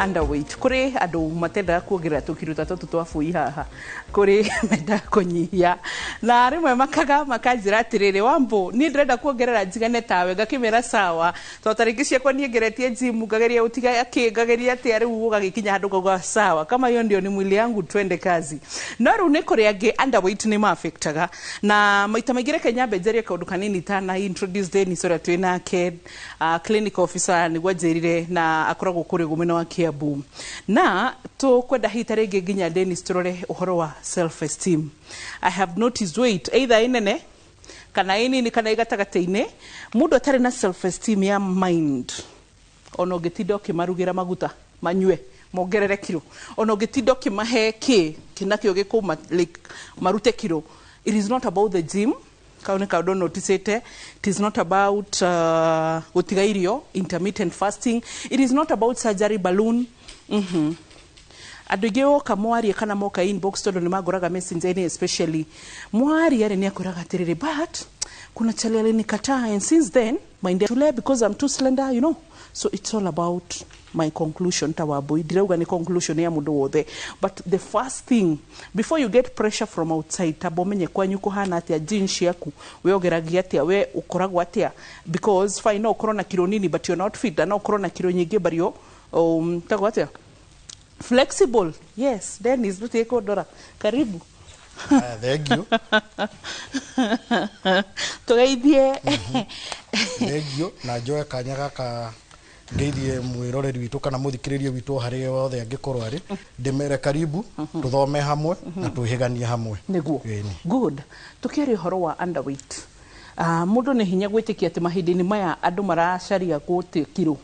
Underweight, kũrĩ andũ matendaga kuongerera tũkiro ta tũtũ twa bũi haha, kũrĩ mendaga kũnyihia, na rĩmwe makaga makanjĩra atĩrĩrĩ, "Wambo, niĩ ndĩrenda kuongerera njigane tawe." Ngakĩmera sawa, tondũ ta rĩngĩ ciakwa niĩ ngeretie gym, ngageria gũtiga akĩ, ngageria atĩa, rĩu ũgagĩkinya handũ ngauga, "Sawa, kama hiyo ndio ni mwili yangu, twende kazi." No rĩu nĩ kũrĩ angĩ underweight nĩ ma-affectaga na maita maingĩ. Reke nyambe njarie kaũndũ kanini ta na introduce Dennis ũrĩa twĩ nake, clinic officer nĩguo anjĩrire, na akoragwo kũrĩa ũguo mwena wa Kiambu, na tũkwenda hihi ta rĩngĩ nginya Dennis tũrore ũhoro wa self esteem. I have noticed weight, either ĩ nene kana ĩ nini kana ĩ gatagatĩ-inĩ, mũndũ atarĩ na self esteem ya mind, ona ũngĩtinda ũkĩmarugĩra maguta manyue mongerere kiro, ona ũngĩtinda ũkĩmahe kĩ kĩnakĩo gĩkũma like, marute kiro, it is not about the gym. Kau nĩ kaũndũ noticĩte. It is not about gũtiga irio, intermittent fasting. It is not about surgery, balloon. Andũ aingĩ woka mwarie kana moka inbox, tondũ nĩ mangoraga messenger-inĩ, especially mwaria rĩ, nĩ akwĩraga atĩrĩrĩ, "But kuna chali alinikataa and since then mind tule because I'm too slender." So it's all about my conclusion ta Wambui, ndirauga nĩ conclusion ya mũndũ wothe, but the first thing before you get pressure from outside, tamba ũmenye kwanyu kũhana atĩa, jeans ciaku we ũgeragia atĩa, we ũkoragwo atĩa, because fine, no ũkorwo na kiro nini but you're not fit, na no ũkorwo na kiro nyingĩ but you're tagwo atĩa, flexible. Yes, Dennis, ndũtige kũndora, karibu. Aya, thank you. Tũgeithie. Thank you, na njoe kanya gaka ngeithie mwĩroreri witũ kana mũthikĩrĩria witũ harĩa yothe angĩkorwo arĩ, ndĩmere karibu tũthome hamwe na twĩhĩganie hamwe. Nĩguo. Ĩni. Good. Tũkĩaria ũhoro wa underweight, mũndũ nĩ hinya gwĩtĩkia atĩ mahinda-inĩ maya andũ maracaria gũte kiro,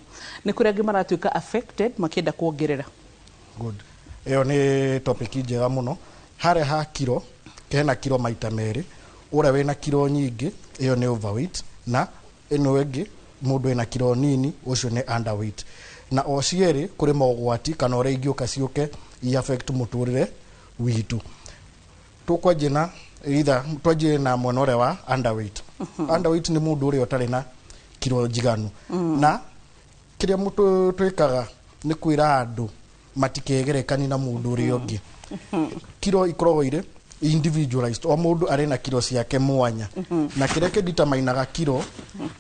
nĩ kũrĩ angĩ maratuĩka affected makĩenda kuongerera. Good, ĩyo nĩ topic njega mũno. Harĩa ha kiro, hena kiro maita merĩ. Ũrĩa wĩna kiro nyingĩ, ĩyo nĩ overweight, na ĩno ĩngĩ mũndũ wĩna kiro nini, ũcio nĩ underweight. Na o cierĩ kũrĩ mogwati kana ũrĩa ingĩũka ciũke i affect mũtũrĩre witũ. Tũkwanjia na either twanjie na mwena ũrĩa wa underweight. Underweight nĩ mũndũ ũrĩa ũtarĩ na kiro njiganu, na kĩrĩa mũtũ twĩkaga nĩ kwĩra andũ matikegerekanie na mũndũ ũrĩa ũngĩ. Kiro ikoragwo irĩ individualized, o mũndũ arĩ na kiro ciake mwanya, na kĩrĩa kĩnditamainaga kiro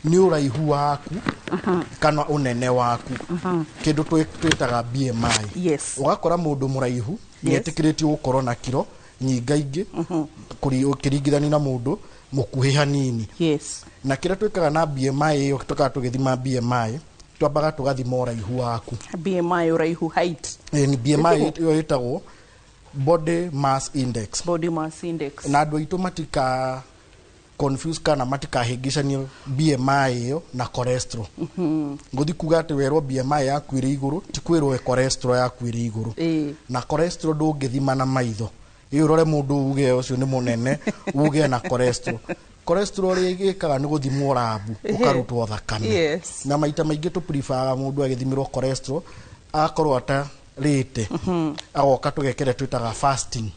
nĩ ũraihu waku kana ũnene waku, kĩndũ twĩtaga BMI. Ũgakora mũndũ mũraihu nĩ etĩkĩrĩtio gũkorwo na kiro nyingaingĩ ũkĩringithania na mũndũ mũkuhĩ hanini. Na kĩrĩa twĩkaga na BMI ĩyo, tũkaga tũgĩthima BMI, twambaga tũgathima ũraihu waku. BMI, ũraihu, height. Ĩ, ni BMI ĩyo ĩtagwo body mass index. Body mass index. Na andũ aitũ matika confuse kana matikahĩngĩcanie BMI ĩyo na cholesterol. Ngũthi kuga atĩ werwo BMI yaku ĩrĩ igũrũ, ti kwĩrwo cholesterol yaku ĩrĩ igũrũ. Na cholesterol ndũngĩthima na maitho ĩ ũrore mũndũ uge ũcio nĩ mũnene, uge na cholesterol. Cholesterol ĩgĩkaga nĩ gũthimwo lab, ũkarutwo thakame. Na maita maingĩ tũ preferaga mũndũ agĩthimĩrwo cholesterol agakorwo atarĩte, agoka tũgekĩra twĩtaga fasting,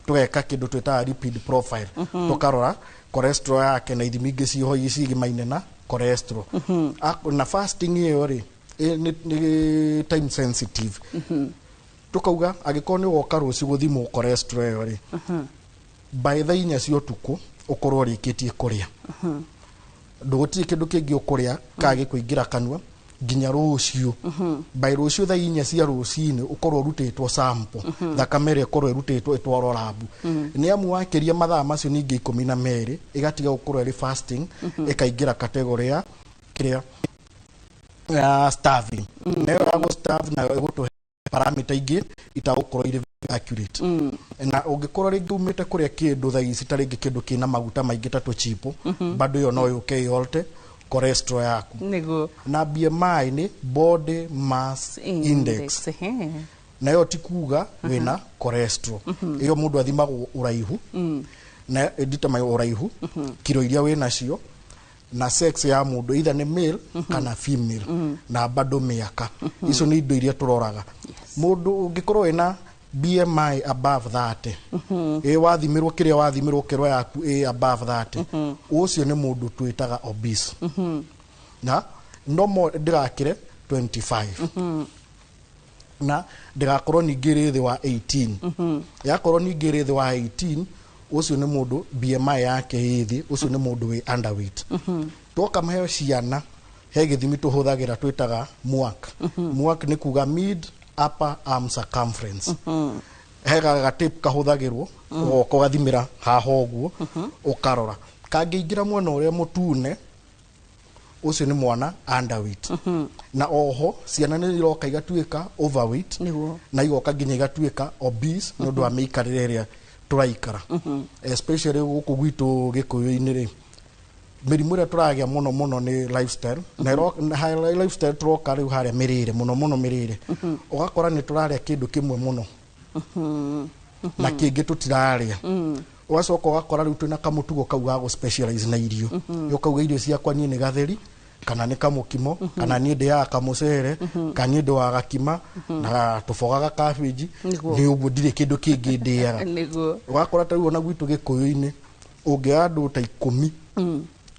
tũgeka kĩndũ twĩtaga lipid profile, tũkarora cholesterol yake na ithimi ingĩ ciho cigimaine na cholesterol. Na fasting ĩyo rĩ, nĩ time sensitive. Tukauga angĩkorwo nĩ ũgoka rũciũ gũthimwo cholesterol ĩyo rĩ, by thaa 4 cia ũtukũ ũkorwo ũrĩkĩtie kũrĩa, ndũgũtirĩ kĩndũ kĩngĩ ũkũrĩa kana gĩkũingĩra kanua nginya rũciũ. By rũciũ thaa 4 cia rũcinĩ ũkorwo ũrutĩtwo sample, thakame ĩrĩa ĩkorwo ĩrutĩtwo ĩtwarwo lab, nĩ amu wakĩria mathaa macio ningĩ 12 ĩgatiga gũkorwo ĩrĩ fasting, ĩkaingĩra category ya kĩrĩa ya starving, nayo ya gũ starve nayo ĩgũtũhe parameter ingĩ itagũkorwo irĩ very accurate. Na ũngĩkorwo rĩngĩ umĩte kũrĩa kĩndũ thaa ici, ta rĩngĩ kĩndũ kĩna maguta maingĩ ta tũchipo, bado ĩyo no yũke ĩholte cholesterol yaku. Na BMI nĩ body mass index. Nayo ti kuga wĩna cholesterol. Ĩyo mũndũ athimagwo ũraihu, na ĩdetermine ũraihu, kiro iria wĩ nacio, na sex ya mũndũ, either nĩ male kana female, na bado mĩaka. Icio nĩ indo iria tũroraga. Mũndũ ũngĩkorwo wĩna BMI above 30, ĩ wathimĩrwo kĩrĩa wathimĩrwo kĩro yaku ĩ above 30, ũcio nĩ mũndũ twĩtaga obese, na normal ndĩgakĩre 25. Na ndĩgakorwo ningĩ ĩrĩ thĩ wa 18. Yakorwo ningĩ ĩrĩ thĩ wa 18, ũcio nĩ mũndũ BMI yake ĩ thĩ, ũcio nĩ mũndũ wĩ underweight. Twoka maheo ciana, he gĩthimi tũhũthagĩra twĩtaga MUAC. MUAC nĩ kuga mid upper arm circumference. He gatape kahũthagĩrwo, ũgoka ũgathimĩra haha ũguo, ũkarora kangĩingĩra mwena ũrĩa mũtune, ũcio nĩ mwana underweight. Na oho ciana nĩ iroka igatuĩka overweight na igoka nginya igatuĩka obese nĩ ũndũ wa mĩikarĩre ĩrĩa tũraikara, especially gũkũ gwitũ Gĩkũyũ-inĩ rĩ, mĩrimũ ĩrĩa tũragĩa mũno mũno nĩ lifestyle na lifestyle tũroka rĩu harĩa mĩrĩre, mũno mũno mĩrĩre. Ũgakora nĩ tũrarĩa kĩndũ kĩmwe mũno na kĩngĩ tũtirarĩa. Ũgacoka ũgakora rĩu twĩna kamũtugo kau ga gũ specialize na irio. Ũkauga irio ciakwa niĩ nĩ gatheri kana nĩ kamũkimo, kana niĩ ndĩaga kamũcere, kana niĩ ndĩaga gakima na tũboga ga cabbage. Nĩ ũguo, ndirĩ kĩndũ kĩngĩ ndĩaga. Ũgakora ta rĩu ona gwitũ Gĩkũyũ-inĩ ũngĩoya andũ ta 10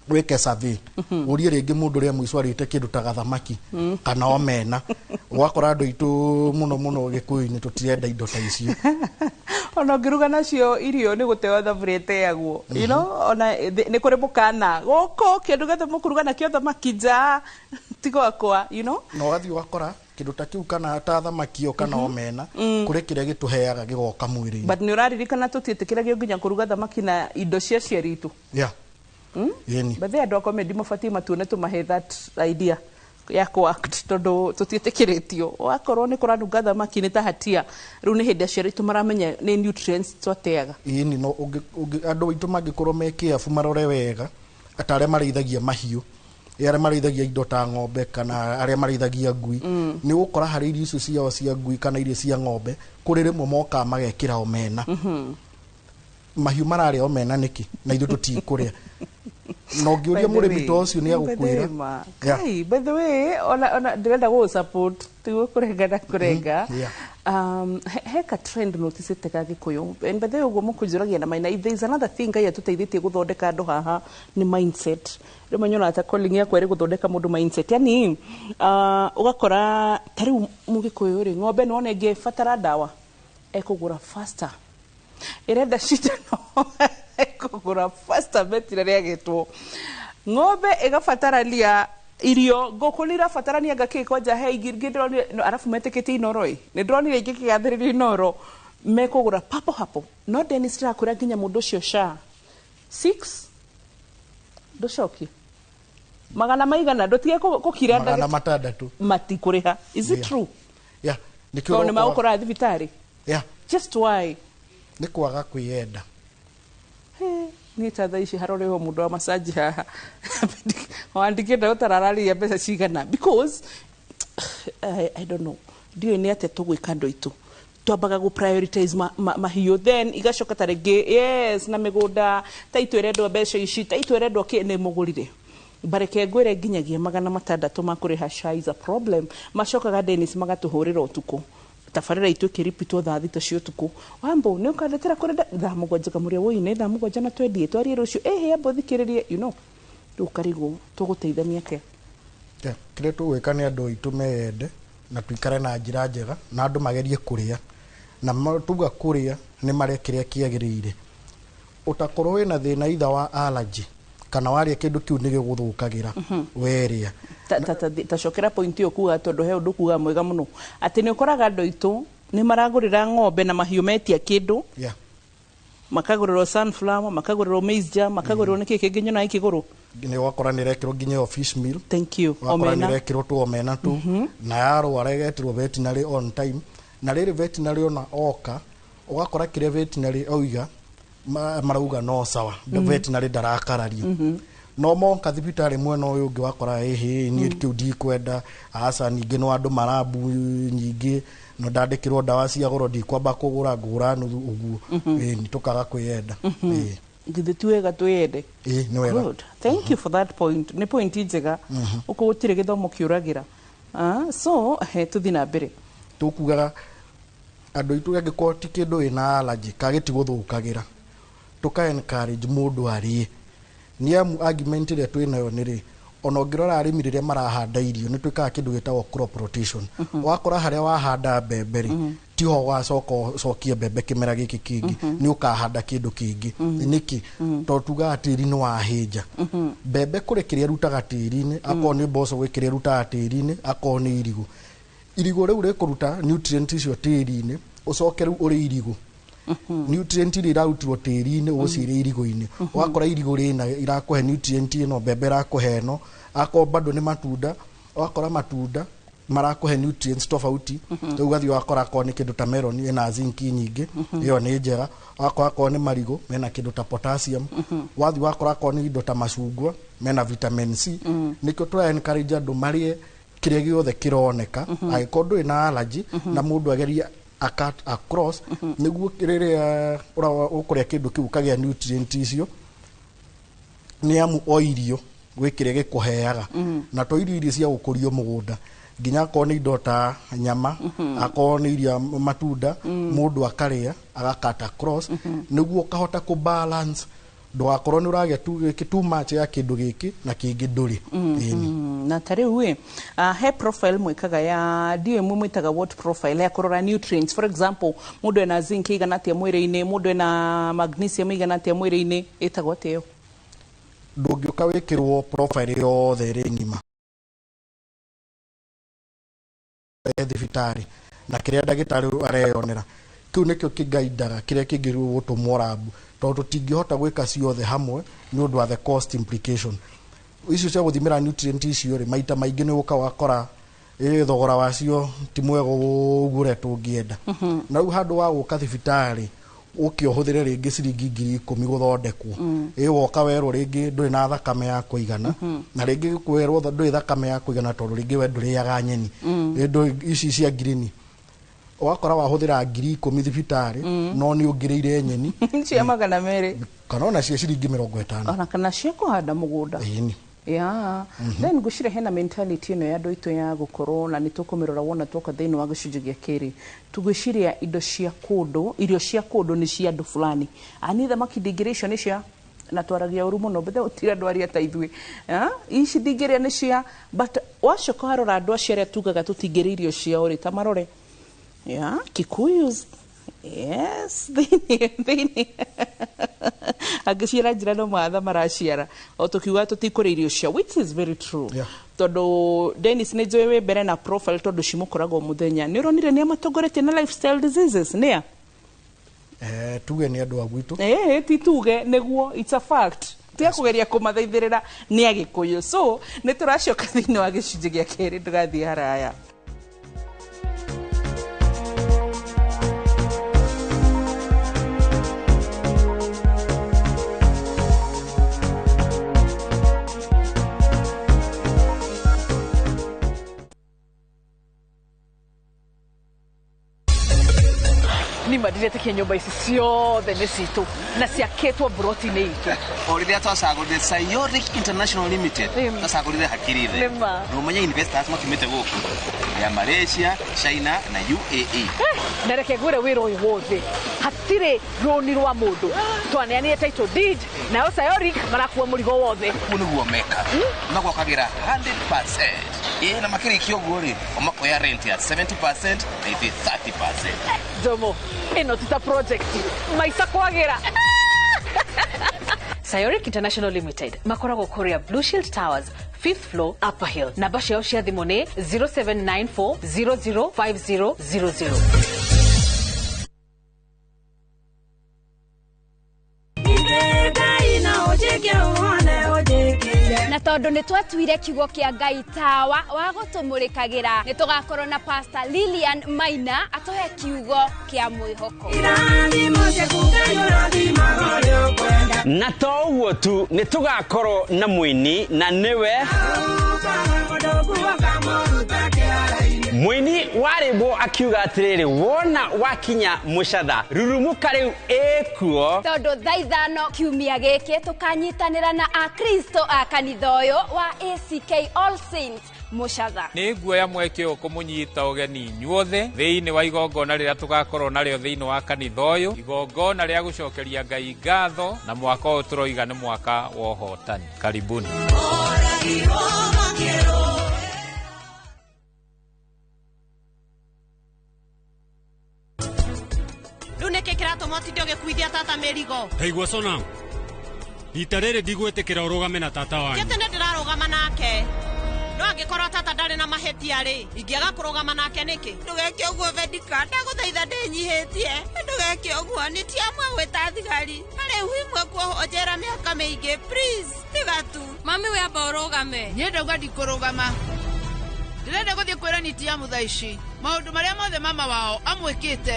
wĩke survey, ũrie rĩngĩ mũndũ ũrĩa mũico arĩte kĩndũ ta gathamaki kana omena, ũgakora andũ aitũ mũno mũno Gĩkũyũ-inĩ tũtirenda indo ta icio. Ona ũngĩruga nacio irio nĩ gũteo thaburia ĩteagwo, ona nĩ kũrĩ mũkana gũkũ kĩndũ gĩothe mũkũruga nakĩo thamaki nja ti gwakwa. Na ũgathiĩ ũgakora kĩndũ ta kĩu kana ta thamaki ĩyo kana omena kũrĩ kĩrĩa gĩtũheaga gĩgoka mwĩrĩ-inĩ. But nĩ ũraririkana tũtiĩtĩkĩragio nginya kũruga thamaki na indo cia aciari itũ? Yeah. Yeni. But andũ a comedy mabatiĩ matuone tũmahe that idea ya kũ-act, tondũ tũtiĩtĩkĩrĩtio. Wakorwo nĩ kũranunga thamaki nĩ ta hatia. Rĩu nĩ hĩndĩ aciari aitũ maramenya nĩ nutrients twateaga. Ĩni, no andũ aitũ mangĩkorwo me careful, marore wega ta arĩa marĩithagia mahiũ, arĩa marĩithagia indo ta ng'ombe kana arĩa marĩithagia ngui, nĩ ũgũkora harĩ irio icio ciao cia ngui kana irio cia ng'ombe kũrĩ rĩmwe mokaga magekĩra omena. Mahiũ mararĩa omena nĩkĩ na ithuĩ tũtikũrĩa? Na ũngĩũria mũrĩmi ta ũcio nĩ agũkwĩra. Kai, by the way, ona ndĩrenda gũ support, tiguo kũrenga na kũrenga. He ka trend noticete ga Gĩkũyũ, and by the way, ũguo mũkũnjũragia na maina, if there is another thing Ngai atũteithĩtie gũthondeka andũ haha nĩ mindset. Rĩmwe nyonaga ta calling yakwa ĩrĩ gũthondeka mũndũ mindset, yani ũgakora ta rĩu Mũgĩkũyũ rĩ, ng'ombe nĩwona ĩngĩbatara ndawa ekũgũra faster, ĩrenda cindano ekũgũra faster, veterinary agĩtwo, ng'ombe ĩgabatarania irio, ngũkũ nĩ irabatarania ngakĩ kwanja he ingĩ ndĩronire no, arabu metĩkĩtie inoro ĩ, nĩ ndĩronire ingĩ kĩgathĩrĩrio inoro mekũgũra papo hapo. No Dennis, ndĩrakwĩra nginya mũndũ ũcio SHA 6 ndũcokie magana maigana, ndũtige kũkira. 600. Matikũrĩha, is it true? Yeah, nĩkĩo. Tondũ nĩ magũkoraga thibitarĩ. Yeah. Just why? Nĩ kwaga kwĩyenda. Niĩ ta thaa ici harorĩho mũndũ wa massage haha wandĩkĩte ũtarararĩria mbeca cigana, because I don't know, ndiũĩ nĩ atĩa tũgwĩka. Andũ aitũ twambaga gũ prioritize mahiũ, then igacoka ta rĩngĩ, yes, na mĩgũnda ta itu ĩrendwo mbeca ici, ta itu ĩrendwo kĩ, nĩ mũgũrire bareke ngwĩre nginyagia 600 ma kũrĩha SHA is a problem. Macokaga, Dennis, magatũhũrĩra ũtukũ, tabarĩra itũ ĩkĩripitwo thaa 6 cia ũtukũ, "Wambo, nĩ ũkandetera kũrĩ thaa 7?" Kamũria, "Woi, nĩ thaa 7 na twendie twarie rũciũ." "Ĩhĩ, amba ũthikĩrĩrie." Rĩu ũkarigwo tũgũteithania atĩa? Yeah, kĩrĩa tũgwĩka nĩ andũ aitũ meyende na tuikare na njĩra njega na andũ magerie kũrĩa na tuga kũrĩa nĩ marĩa kĩrĩa kĩagĩrĩire. Ũtakorwo wĩna thĩna itha wa allergy kana warĩa kĩndũ kĩu nĩ gĩgũthũkagĩra werĩa. Ta cokera point ĩyo kuga, tondũ he ũndũ kuga mwega mũno atĩ nĩ ũkoraga andũ aitũ nĩ maragũrĩra ng'ombe na mahiũ metia kĩndũ, makagũrĩrwo sunflower, makagũrĩrwo maize jam, makagũrĩrwo nĩkĩ kĩngĩ nyonaga ikĩgũrwo. Nĩ ũgakora nĩ ĩrekĩrwo nginya ĩyo fish meal. Thank you. Ũgakora nĩ omena. ĩrekĩrwo tu omena tu, na yarwara ĩgeterwo veterinary on time. Na rĩrĩ veterinary ona oka, ũgakora kĩrĩa veterinary oiga marauga no sawa, veterinary ndarakarario. No moka thibitarĩ mwena ũyũ ũngĩ wakora, "Ĩhĩ, niĩ kĩu ndikwenda, aca." Ningĩ no andũ marabu nyingĩ, no ndandĩkĩrwo ndawa cia goro, ndikwamba kũgũra, ngũgũra nuthu ũguo. Ĩĩ, nĩ tũkaga kwĩyenda. Ĩĩ. Githĩ ti wega twĩyende? Ĩĩ, nĩ wega. Good. Thank you for that point. Nĩ point njega. Ũkũ gũtirĩ gĩthomo kĩũragĩra. So, he tũthiĩ na mbere. Tũkugaga andũ aitũ angĩkorwo ti kĩndũ wĩna allergy ka gĩtigũthũkagĩra, tũka encourage mũndũ arĩe, nĩ amu argument ĩrĩa twĩnayo nĩ rĩ Ona ũngĩrora arĩmi rĩrĩa marahanda irio, nĩ twĩkaga kĩndũ gĩtagwo crop rotation. Wakora harĩa wahanda mbembe rĩ, tiho ũgacoka ũcokie mbembe kĩmera gĩkĩ kĩngĩ, nĩ ũkahanda kĩndũ kĩngĩ. Nĩkĩ? Tondũ tugaga tĩri nĩ wahĩnja. Mbembe kũrĩ kĩrĩa ĩrutaga tĩri-inĩ, akorwo nĩ mboco gwĩ kĩrĩa ĩrutaga tĩri-inĩ, akorwo nĩ irigũ, irigũ rĩu rĩkũruta nutrient icio tĩri-inĩ, ũcoke rĩu ũrĩ irigũ, nutrient iria irarutirwo tĩri-inĩ ũgũciĩrĩ irigũ-inĩ. Ũgakora irigũ rĩna irakũhe nutrient ĩno, mbembe ĩrakũhe ĩno, akorwo bado nĩ matunda, ũgakora matunda marakũhe nutrients tofauti. Rĩu ũgathiĩ ũgakora akorwo nĩ kĩndũ ta melon ĩna zinc nyingĩ, ĩyo nĩ njega. Ũgakora akorwo nĩ marigũ mena kĩndũ ta potassium. Wathiĩ ũgakora akorwo nĩ indo ta macungwa mena vitamin C. Nĩkĩo tũra encourage andũ marĩe kĩrĩa gĩothe kĩroneka, angĩkorwo ndũrĩ na allergy, na mũndũ agerie cut across, nĩguo rĩrĩa ũkũrĩa kĩndũ kĩu ũkagĩa nutrient icio. Nĩ amu o irio gwĩ kĩrĩa gĩkũheaga, na to irio iria cia gũkũrio mũgũnda, nginya akorwo nĩ indo ta nyama, akorwo nĩ iria matunda, mũndũ akarĩa agakata cross nĩguo ũkahota kũ balance, ndũgakorwo nĩ ũragĩa gĩkĩ too much ya kĩndũ gĩkĩ na kĩngĩ ndũrĩ. Ĩni. Na ta rĩu ĩ, he profile mwĩkaga ya ndiũĩ mwĩtaga what profile ya kũrora nutrients, for example mũndũ ena zinc ĩigana atĩa mwĩrĩ-inĩ, mũndũ ena magnesium ĩigana atĩa mwĩrĩ-inĩ, ĩtagwo atĩa ĩyo? Ndũngĩũka wĩkĩrwo profile yothe ĩrĩ ng'ima thibitarĩ na kĩrĩa ndagĩtarĩ areyonera, kĩu nĩkĩo kĩgaindaga kĩrĩa kĩngĩrwo gũtũmwo rabu, tondũ tũtingĩhota gwĩka ciothe hamwe nĩ ũndũ wa the cost implication. Icio cia gũthimĩra nutrient icio rĩ, maita maingĩ nĩ ũka ũgakora ĩ thogora wacio ti mwega ũguo ũrĩa tũngĩenda. Na rĩu handũ wa gũka thibitarĩ ũke ũhũthĩre rĩngĩ ciringi 10,000 gũthondekwo, ĩ woka werwo rĩngĩ ndũrĩ na thakame ya kũigana, na rĩngĩ kwerwo ndũrĩ thakame ya kũigana tondũ rĩngĩ we ndũrĩaga nyeni. Ĩ ici cia ngirini, ũgakora wahũthĩra 10,000 thibitarĩ, no nĩ ũngĩrĩire nyeni cia 200 kana ona cia ciringi 50. Ona kana cia kũhanda mũgũnda. Ĩni. Yeah. Then ngwĩciria hena mentality ĩno ya andũ aitũ ya gũkorwo na nĩ tũkũmĩrora wona twoka thĩinĩ wa gĩcunjĩ gĩa kerĩ. Tũgwĩciria indo cia kũndũ, irio cia kũndũ nĩ cia andũ fulani. Ani thamaki ndingĩrĩa, icio nĩ cia, na twaragia ũru mũno bethe gũtirĩ andũ arĩa ta ithuĩ. Ah, ici ndingĩrĩa nĩ cia, but wacoka warora andũ acio arĩa tugaga tũtingĩrĩa irio ciao rĩ, ta marore. Yeah, Kikuyus. Yes, thĩinĩ thĩinĩ angĩciara njĩra no matha maraciara o tũkiuga tũtikũrĩa irio ciao, which is very true. Tondũ Dennis, nĩ njũĩ wĩ mbere na profile, tondũ cimũkoragwo mũthenya, nĩ ũronire nĩ amatongoretie na lifestyle diseases nĩa? Tuge nĩ andũ a gwitũ. Ĩĩ, ti tuge nĩguo, it's a fact, tiga kũgeria kũmathaithĩrĩra, nĩ Agĩkũyũ. So nĩ tũracoka thĩinĩ wa gĩcunjĩ gĩa kerĩ, ndũgathiĩ haraya. Nima ndiretĩkia nyũmba ici ciothe nĩ citũ na ciakĩtwo mburoti-inĩ itũ. O rĩrĩa twacagũrire Sayoric International Limited, twacagũrire hakiri the. Nĩ ma. Na ũmenye investors makiumĩte gũkũ ya Malaysia, China na UAE. Na reke ngwĩre, wĩra ũyũ wothe hatirĩ rũni rwa mũndũ, twaneanire title deed, nayo Sayoric marakua mũrigo wothe. Ũguo nĩguo mekaga, magwakagĩra 100%, ĩ na makĩrĩkia ũguo rĩ, o makoya rent ya 70% na ithuĩ 30%. Njomo ĩno ti ta project maica kwagĩra. Sayoric International Limited makoragwo kũrĩa Blue Shield Towers, 5th floor, Upper Hill. Namba ciao cia thimũ nĩ 0794 005000. Na tondũ nĩ twatuire kiugo kĩa Ngai tawa wa gũtũmũrĩkagĩra, nĩ tũgakorwo na Pastor Lilian Maina atũhe kiugo kĩa mwĩhoko. Na to ũguo tu, nĩ tũgakorwo na mũini, na nĩwe mũini wa rĩmbwo akiuga atĩrĩrĩ, wona wakinya mũcatha rurumuka rĩu ĩkuo. Tondũ thaa 5 kiumia gĩkĩ tũkanyitanĩra na Akristo a kanitha ũyũ wa ACK All Saints Mũcatha. Nĩ nguoya mweke ũyũ kũmũnyita ũgeni inyuothe thĩinĩ wa igongona rĩrĩa tũgakorwo narĩo thĩinĩ wa kanitha ũyũ, igongona rĩa gũcokeria Ngai ngatho, na mwaka ũyũ tũroiga nĩ mwaka wa ũhotani. Karibuni. Maciarirwo makĩrũĩra. Rĩu nĩkĩ kĩratũma ũtinde ũgĩkuithia tata mĩrigo? Ndaigua cona rita rĩrĩ ndigwĩtĩkĩra ũrũgame na tata wanyu. Ti atĩ nĩ ndĩrarũgama nake, no angĩkorwo tata ndarĩ na mahĩtia rĩ, ingĩaga kũrũgama nake nĩkĩ? Ndũgeke ũguo Vedika, ndagũthaitha, ndĩnyihĩtie. Ndũgeke ũguo, nĩ ti amwe gwĩta thigari na rĩu imwe kuohwo njera mĩaka mĩingĩ. Please, tiga tu. Mami, we amba ũrũgame. Niĩ ndauga ndikũrũgama. Ndĩrenda gũthiĩ kwĩra Nitiamu thaa ici maũndũ marĩa mothe mama wao amwĩkĩte.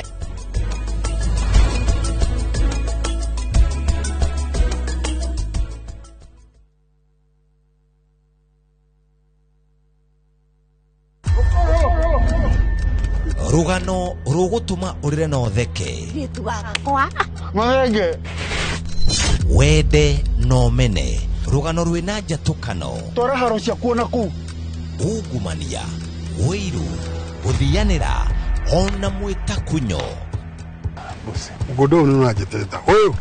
Rũgano rũgũtũma ũrĩre na ũtheke. Rĩtu wakwa. Mahenge. Wende na ũmene, rũgano rwĩna njatũkano. Twara haro ciakuo na kũu. Ungumania, ũiru, gũthianĩra ona mwĩtakunyo. Mũgũnda ũyũ nĩ ũranjĩtĩrĩta ũyũ.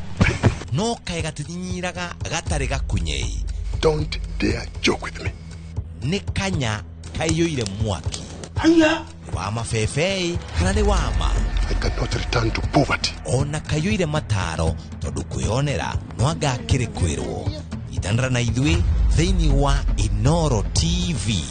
No kaĩ gatinyinyiraga gatarĩ gakunyei. Don't dare joke with me. Nĩ kanya kaiyũire mwaki. Haya. Nĩ wa mabebei kana nĩ wa ma? I cannot return to poverty. Ona kaiyũire mataro tondũ kwĩonera no anga akĩrĩ kwĩrwo. Nyitanĩra na ithuĩ thĩinĩ wa Inoro TV.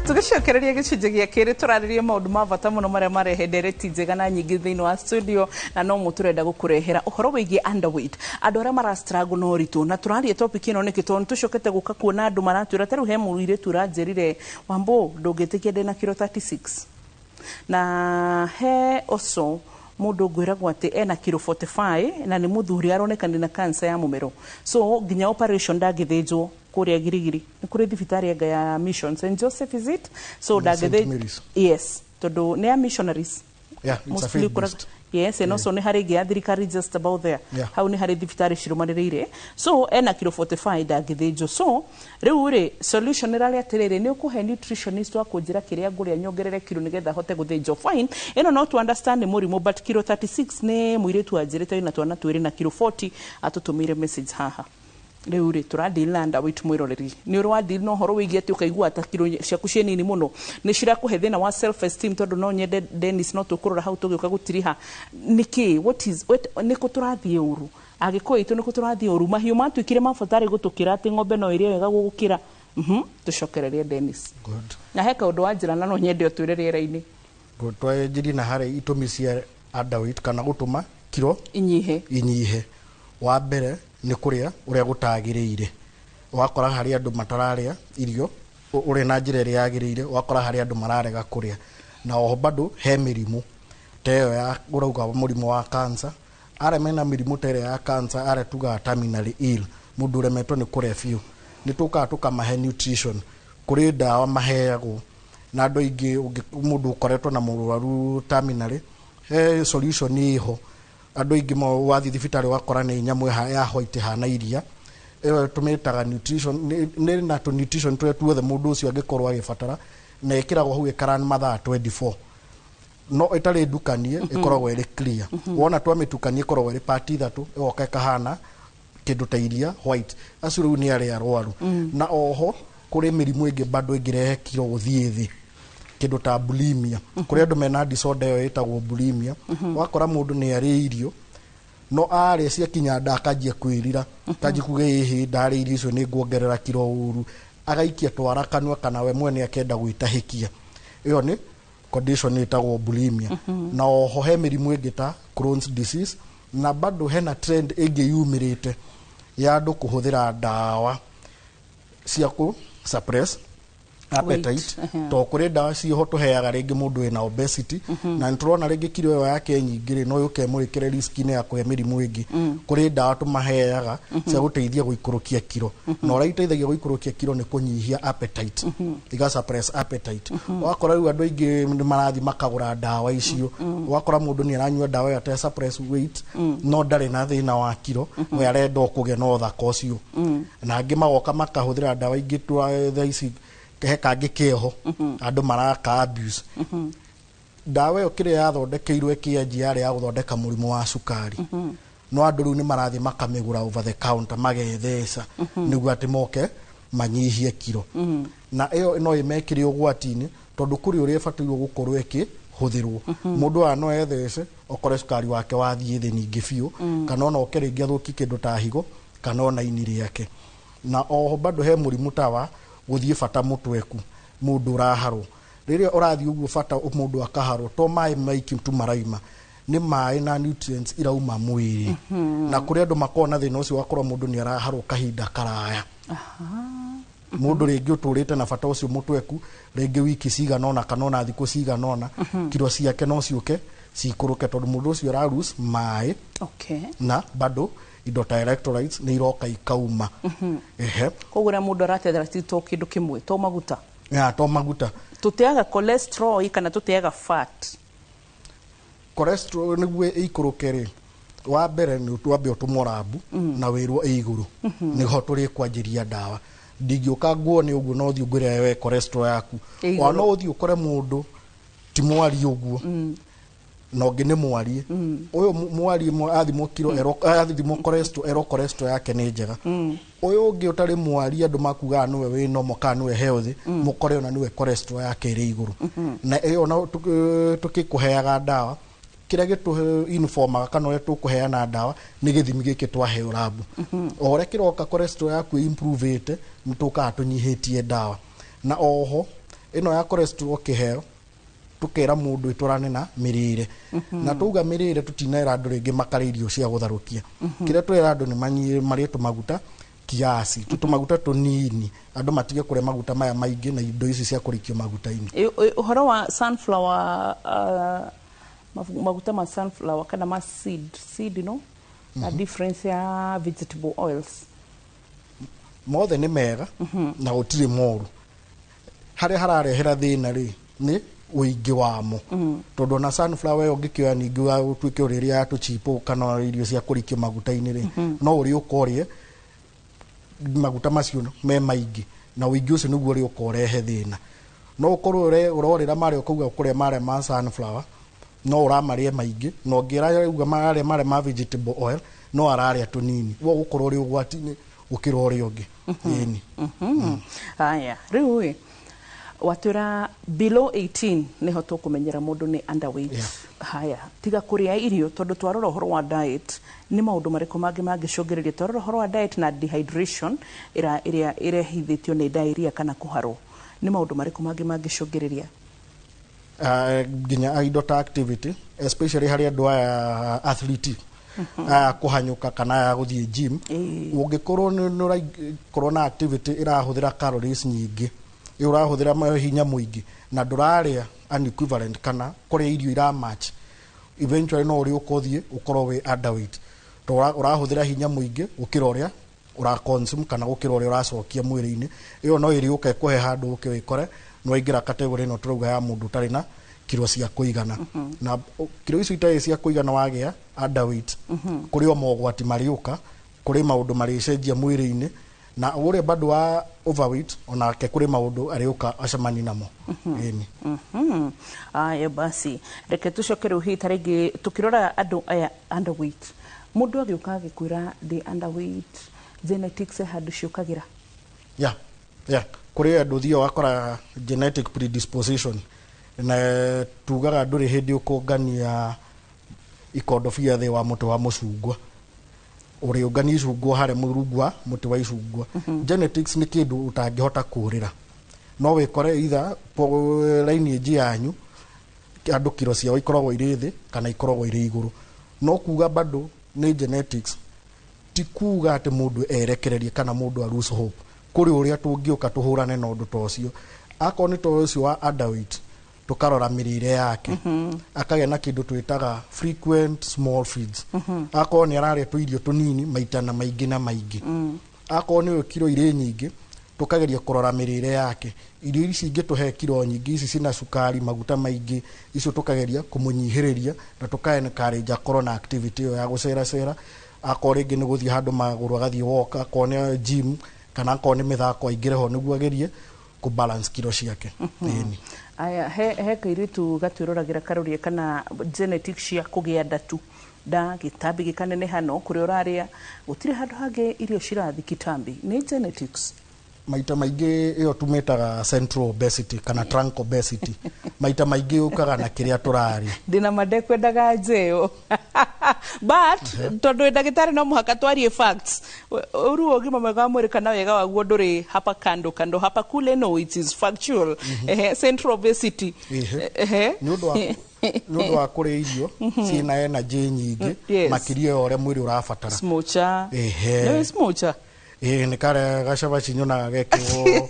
Tũgĩcokereria gĩcunjĩ gĩa kerĩ, tũrarĩrie maũndũ ma bata mũno marĩa marehe ndereti njega na nyingĩ thĩinĩ wa studio, na no mũ tũrenda gũkũrehera ũhoro wĩgiĩ underweight, andũ arĩa mara struggle na ũritũ. Na tũraria topic ĩno nĩkĩ? Tondũ nĩtũcokete gũka kuona andũ maratwĩra. Ta rĩu he mũirĩtu ũranjĩrire, "Wambũ, ndũngĩtĩkia ndĩna kiro 36." Na he also mũndũ ngwĩragwo atĩ ena kiro 45 na nĩ mũthuri, aroneka na cancer ya mũmero, so nginya operation ndangĩthĩnjwo kũrĩa Girigiri. Nĩ kũrĩ thibitarĩ anga ya Mission St Joseph, is it so? St. Ndangĩthĩ Mary's. Yes, tondũ nĩ ya missionaries. Yeah, it's a Mostly faith ũkoraga- based. Yes, and also nĩ harĩ ĩngĩ ya thirikari just about there. Hau nĩ harĩ thibitarĩ cirũmanĩrĩire. So ena kiro 45, ndangĩthĩnjwo. So rĩu rĩ, solution ĩrarĩ atĩrĩrĩ, nĩ ũkũhe nutritionist wa kũnjĩra kĩrĩa ngũrĩa nyongerere kiro nĩgetha hote gũthĩnjwo. Fine, ĩno no to understand nĩ mũrimũ, but kiro 36 nĩ mũirĩtu wanjĩrĩte wĩna twana twĩrĩ na kiro 40, atũtũmĩire message haha. Rĩu rĩ, tũradeal na underweight. Mwĩroreri, nĩ ũrĩ wa deal na ũhoro wĩgiĩ atĩ ũkaigua ta kiro ciaku ciĩ nini mũno, nĩ cirakũhe thĩna wa self esteem? Tondũ no nyende Dennis, no tũkũrora hau tũgĩũka gũtiriha nĩkĩ, what is what, nĩkũ tũrathiĩ ũru? Agĩkũyũ itũ, nĩkũ tũrathiĩ ũru? Mahiũ matuĩkire mabatarĩ gũtũkĩra atĩ ng'ombe no ĩrĩe wega gũgũkĩra. Tũcokererie Dennis. Good. Na he kaũndũ wa njĩra na no nyende ũtwĩre rĩera-inĩ. Good. Twanjirie na harĩ itũmi cia underweight kana gũtũma kiro inyihe. Inyihe. Wa mbere nĩ kũrĩa ũrĩa gũtagĩrĩire. Wakora harĩ andũ matararĩa irio ũrĩa na njĩra ĩrĩa yagĩrĩire, wakora harĩ andũ mararega kũrĩa. Na oho bado he mĩrimũ ta ĩyo ya ũrauga mũrimũ wa cancer, arĩa mena mĩrimũ ta ĩrĩa ya cancer, arĩa tugaga terminally ill, mũndũ ũremetwo nĩ kũrĩa biũ, nĩ tũkaga tũkamahe nutrition. Kũrĩ ndawa maheagwo na andũ aingĩ. Mũndũ ũkoretwo na mũrwaru terminally, he solution ĩho. Andũ aingĩ wathiĩ thibitarĩ wakora nĩ nyamũ ya white hana iria, ĩyo tũmĩtaga nutrition. Nĩ na tũ nutrition tũrĩa tuothe mũndũ ũcio angĩkorwo agĩbatara, na ĩkĩragwo hau ĩkaran mathaa 24, no ĩtarĩ ndukanie, ĩkoragwo ĩrĩ clear. Wona twamĩtukania ĩkoragwo ĩrĩ part ithatũ, ĩgoka ĩkahana kĩndũ ta iria white. Acio rĩu nĩ arĩa arwaru. Na oho kũrĩ mĩrimũ ĩngĩ bado ĩngĩrehe kiro gũthiĩ thĩ, kĩndũ ta bulimia. Kũrĩ andũ mena disorder ĩyo ĩtagwo bulimia. Wakora mũndũ nĩ arĩ irio, no arĩa ciakinya nda akanjia kwĩrira, akanjia kuga, "Ĩhĩ, ndarĩa irio icio nĩ nguongerera kiro ũru." Agaikia twara kanua kana we mwene akenda gwĩtahĩkia. Ĩyo nĩ condition ĩtagwo bulimia. Na oho he mĩrimũ ĩngĩ ta Crohn's disease, na bado hena trend ĩngĩ yumĩrĩte ya andũ kũhũthĩra ndawa cia kũ suppress Appetite, to kũrĩ ndawa ciĩho tũheaga rĩngĩ mũndũ wĩna obesity, na nĩtũrona rĩngĩ kiro ĩyo yake nyingĩ rĩ, no yũke ĩmwĩkĩre risk-inĩ ya kũgĩa mĩrimũ ĩngĩ. Kũrĩ ndawa tũmaheaga cia gũteithia gũikũrũkia kiro, na ũrĩa iteithagia gũikũrũkia kiro nĩ kũnyihia appetite, iga suppress appetite. Ũgakora rĩu andũ aingĩ nĩ marathiĩ makagũra ndawa icio. Ũgakora mũndũ nĩ aranyua ndawa ĩyo ate suppress weight, no ndarĩ na thĩna wa kiro, we arenda o kũgĩa na ũthaka ũcio. Na angĩ magoka makahũthĩra ndawa ingĩ twa thaa ici, he kangĩ keho andũ maraka abuse ndawa ĩyo. Kĩrĩa yathondekeirwo ĩkĩanjia yarĩ ya gũthondeka mũrimũ wa cukari, no andũ rĩu nĩ marathiĩ makamĩgũra over the counter, magetheca nĩguo atĩ moke manyihie kiro. Na ĩyo no ĩmekĩre ũgwati-inĩ, tondũ kũrĩ ũrĩa ĩbatairwo gũkorwo ĩkĩhũthĩrwo. Mũndũ aya no ethece okore cukari wake wathiĩ thĩ ningĩ biũ, kana ona oke rĩngĩ athũkie kĩndũ ta higo kana ona ini rĩake. Na oho bado he mũrimũ ta wa gũthiĩ bata mũtweku, mũndũ ũraharwo. Rĩrĩa ũrathiĩ ũguo bata mũndũ akaharwo, to maĩ maingĩ tu maraima, nĩ maĩ na nutrients irauma mwĩrĩ. Na kũrĩ andũ makoragwo na thĩna ũcio, wakorwo mũndũ nĩ araharwo kahinda karaya, mũndũ rĩngĩ ũtũrĩte na bata ũcio mũtweku rĩngĩ wiki cigana ũna kana ona thikũ cigana ũna, kiro ciake no ciũke cikũrũke, tondũ mũndũ ũcio ara lose maĩ na bado indo ta electrolytes nĩ iroka ikauma. Ehe. Koguo ũrĩa mũndũ aratethera ti to kĩndũ kĩmwe, to maguta? Ya, to maguta. Tũteaga cholesterol kana tũteaga fat? Cholesterol nĩguo ĩikũrũke rĩ, wa mbere nĩ wambe ũtũmwo lab na wĩrwo ĩ igũrũ, nĩho tũrĩ kwanjĩria ndawa. Ndingĩũka nguone ũguo no thiĩ ngwĩre we cholesterol yaku Ĩ igũrũ. Ona no ũthiĩ ũkore mũndũ ti mwarie ũguo na ũngĩ nĩ mwarie. Ũyũ mwarie athimwo kiro athimwo cholesterol, ero cholesterol yake nĩ njega. Ũyũ ũngĩ ũtarĩ mwarie, andũ makugaga nĩwe wĩ normal kana nĩwe healthy, mũkore ona nĩwe cholesterol yake ĩrĩ igũrũ. Na ĩyo na tũkĩkũheaga ndawa, kĩrĩa gĩtũ informaga kana ũrĩa tũkũheana ndawa nĩ gĩthimi gĩkĩ twaheo lab. O ũrĩa kĩroka cholesterol yaku improve-ĩte, nĩ tũkaga tũnyihĩtie ndawa. Na oho ĩno ya cholesterol ũkĩheo, tukera mũndũ ĩtwarane na mĩrĩre. Na tuga mĩrĩre, tũtinera andũ rĩngĩ makarĩa irio cia gũtharũkia. Kĩrĩa twĩra andũ nĩ marĩe tũmaguta kiasi, tũmaguta tũnini, andũ matige kũrĩa maguta maya maingĩ na indo ici cia kũrikio maguta-inĩ. Ũhoro wa sunflower, maguta ma sunflower kana ma seed no na difference ya vegetable oils? Mothe nĩ mega na gũtirĩ moru. Harĩa hararehera thĩna rĩ, nĩ ũingĩ wamo, tondũ ona sunflower ĩyo ũngĩkĩoya ningĩ wa ũtuĩke ũrĩrĩa ya tũchipo kana irio cia kũrikio maguta-inĩ rĩ, no ũrĩ ũka ũrĩe maguta macio me maingĩ, na ũingĩ ũcio nĩguo ũrĩ ũka ũrehe thĩna. No ũkorwo ũrorĩra marĩa ũkauga ũkũrĩa marĩa ma sunflower, no ũramarĩa maingĩ, na ũngĩ arauga marĩa marĩa ma vegetable oil, no ararĩa tũnini, ũguo gũkorwo ũrĩ ũgwati-inĩ gũkĩra ũrĩa ũngĩ. Ĩni. Haya, rĩu ĩ watwĩra below 18 nĩho tũkũmenyera mũndũ nĩ underweight. Haya, tiga kũrĩa irio, tondũ twarora ũhoro wa diet, nĩ maũndũ marĩkũ mangĩ mangĩcũngĩrĩria? Twarora ũhoro wa diet na dehydration ĩrĩa ĩrehithĩtio nĩ diarrhea kana kũharwo, nĩ maũndũ marĩkũ mangĩ mangĩcũngĩrĩria? Nginya indo ta activity, especially harĩ andũ aya athlete, aya kũhanyũka kana aya gũthiĩ gym. Ũngĩkorwo nĩ ũrakorwo na activity ĩrahũthĩra calories nyingĩ, ĩ ũrahũthĩra hinya mũingĩ na ndũrarĩa an equivalent kana kũrĩa irio ira match, eventually no ũrĩ ũka ũthiĩ ũkorwo wĩ underweight, to ũrahũthĩra hinya mũingĩ gũkĩra ũrĩa ũra consume kana gũkĩra ũrĩa ũracokia mwĩrĩ-inĩ. Ĩyo no ĩrĩũka ĩkũhe handũ ũke wĩkore nĩ waingĩra category ĩno tũrauga ya mũndũ ũtarĩ na kiro cia kũigana. Na kiro icio itarĩ cia kũigana, wagĩa underweight, kũrĩ o mogwati marĩũka, kũrĩ maũndũ marĩcenjia mwĩrĩ-inĩ, na ũrĩa bado wa overweight onake kũrĩ maũndũ arĩũka acemani namo. Ĩni. Aya basi, reke tũcoke rĩu hihi ta rĩngĩ tũkĩrora andũ aya underweight, mũndũ agĩũka agĩkwĩra ndĩ underweight, genetics he handũ ciũkagĩra? Yeah, kũrĩ andũ ũthiaga ũgakora genetic predisposition, na tugaga ndũrĩ hĩndĩ ũkũngania ikondobia thĩ wa mũtĩ wa mũcungwa, ũrĩũngania icungwa harĩa rungu wa mũtĩ wa icungwa. Genetics nĩ kĩndũ ũtangĩhota kũrĩra. No wĩkore either lineage yanyu andũ kiro ciao ikoragwo irĩ thĩ kana ikoragwo irĩ igũrũ. No kuga bado nĩ genetics ti kuga atĩ mũndũ erekererie kana mũndũ a lose hope. Kũrĩ ũrĩa tũngĩũka tũhũrane na ũndũ ta ũcio. Akorwo nĩ ta ũcio wa underweight, tũkarora mĩrĩre yake, akagĩa na kĩndũ twĩtaga frequent small feeds, akorwo nĩ ararĩa tũirio tũnini maita na maingĩ na maingĩ. Akorwo nĩ ũyũ kiro irĩ nyingĩ, tũkageria kũrora mĩrĩre yake, irio ici ingĩtũhe kiro nyingĩ, ici cina cukari, maguta maingĩ, icio tũkageria kũmũnyihĩrĩria na tũka encourage akorwo na activity ĩyo ya gũceracera, akorwo rĩngĩ nĩ gũthiĩ handũ magũrũ agathiĩ walk, akorwo nĩ gym kana akorwo nĩ mĩthako aingĩre ho nĩguo agerie kũ balance kiro ciake. Ĩni. Aya, he kairitu gatwĩroragĩra karorie kana genetics cia kũgĩa nda tu, nda gĩtambi gĩkaneneha, no kũrĩa ũrarĩa gũtirĩ handũ hangĩ irio cirathi kitambi, nĩ genetics? Maita maingĩ ĩyo tumĩtaga central obesity kana trunk obesity. Maita maingĩ yũkaga na kĩrĩa tũrarĩa. Ndĩna ma ndekwendaga njeo, but tondũ ndagĩtarĩ no mũhaka twarie facts. Ũru ũgima mwega wa mwĩrĩ kana wega waguo ndũrĩ hapa kando kando hapa kule, no, it is factual. Ehe, central obesity. Ehe. Ehe. Nĩ ũndũ wa kũrĩa irio ciĩna energy nyingĩ makĩria ya ũrĩa mwĩrĩ ũrabatara. Smocha. Ehe. Nĩ smocha. Ĩĩ, nĩ karĩa gacabaci nyonaga gekĩrwo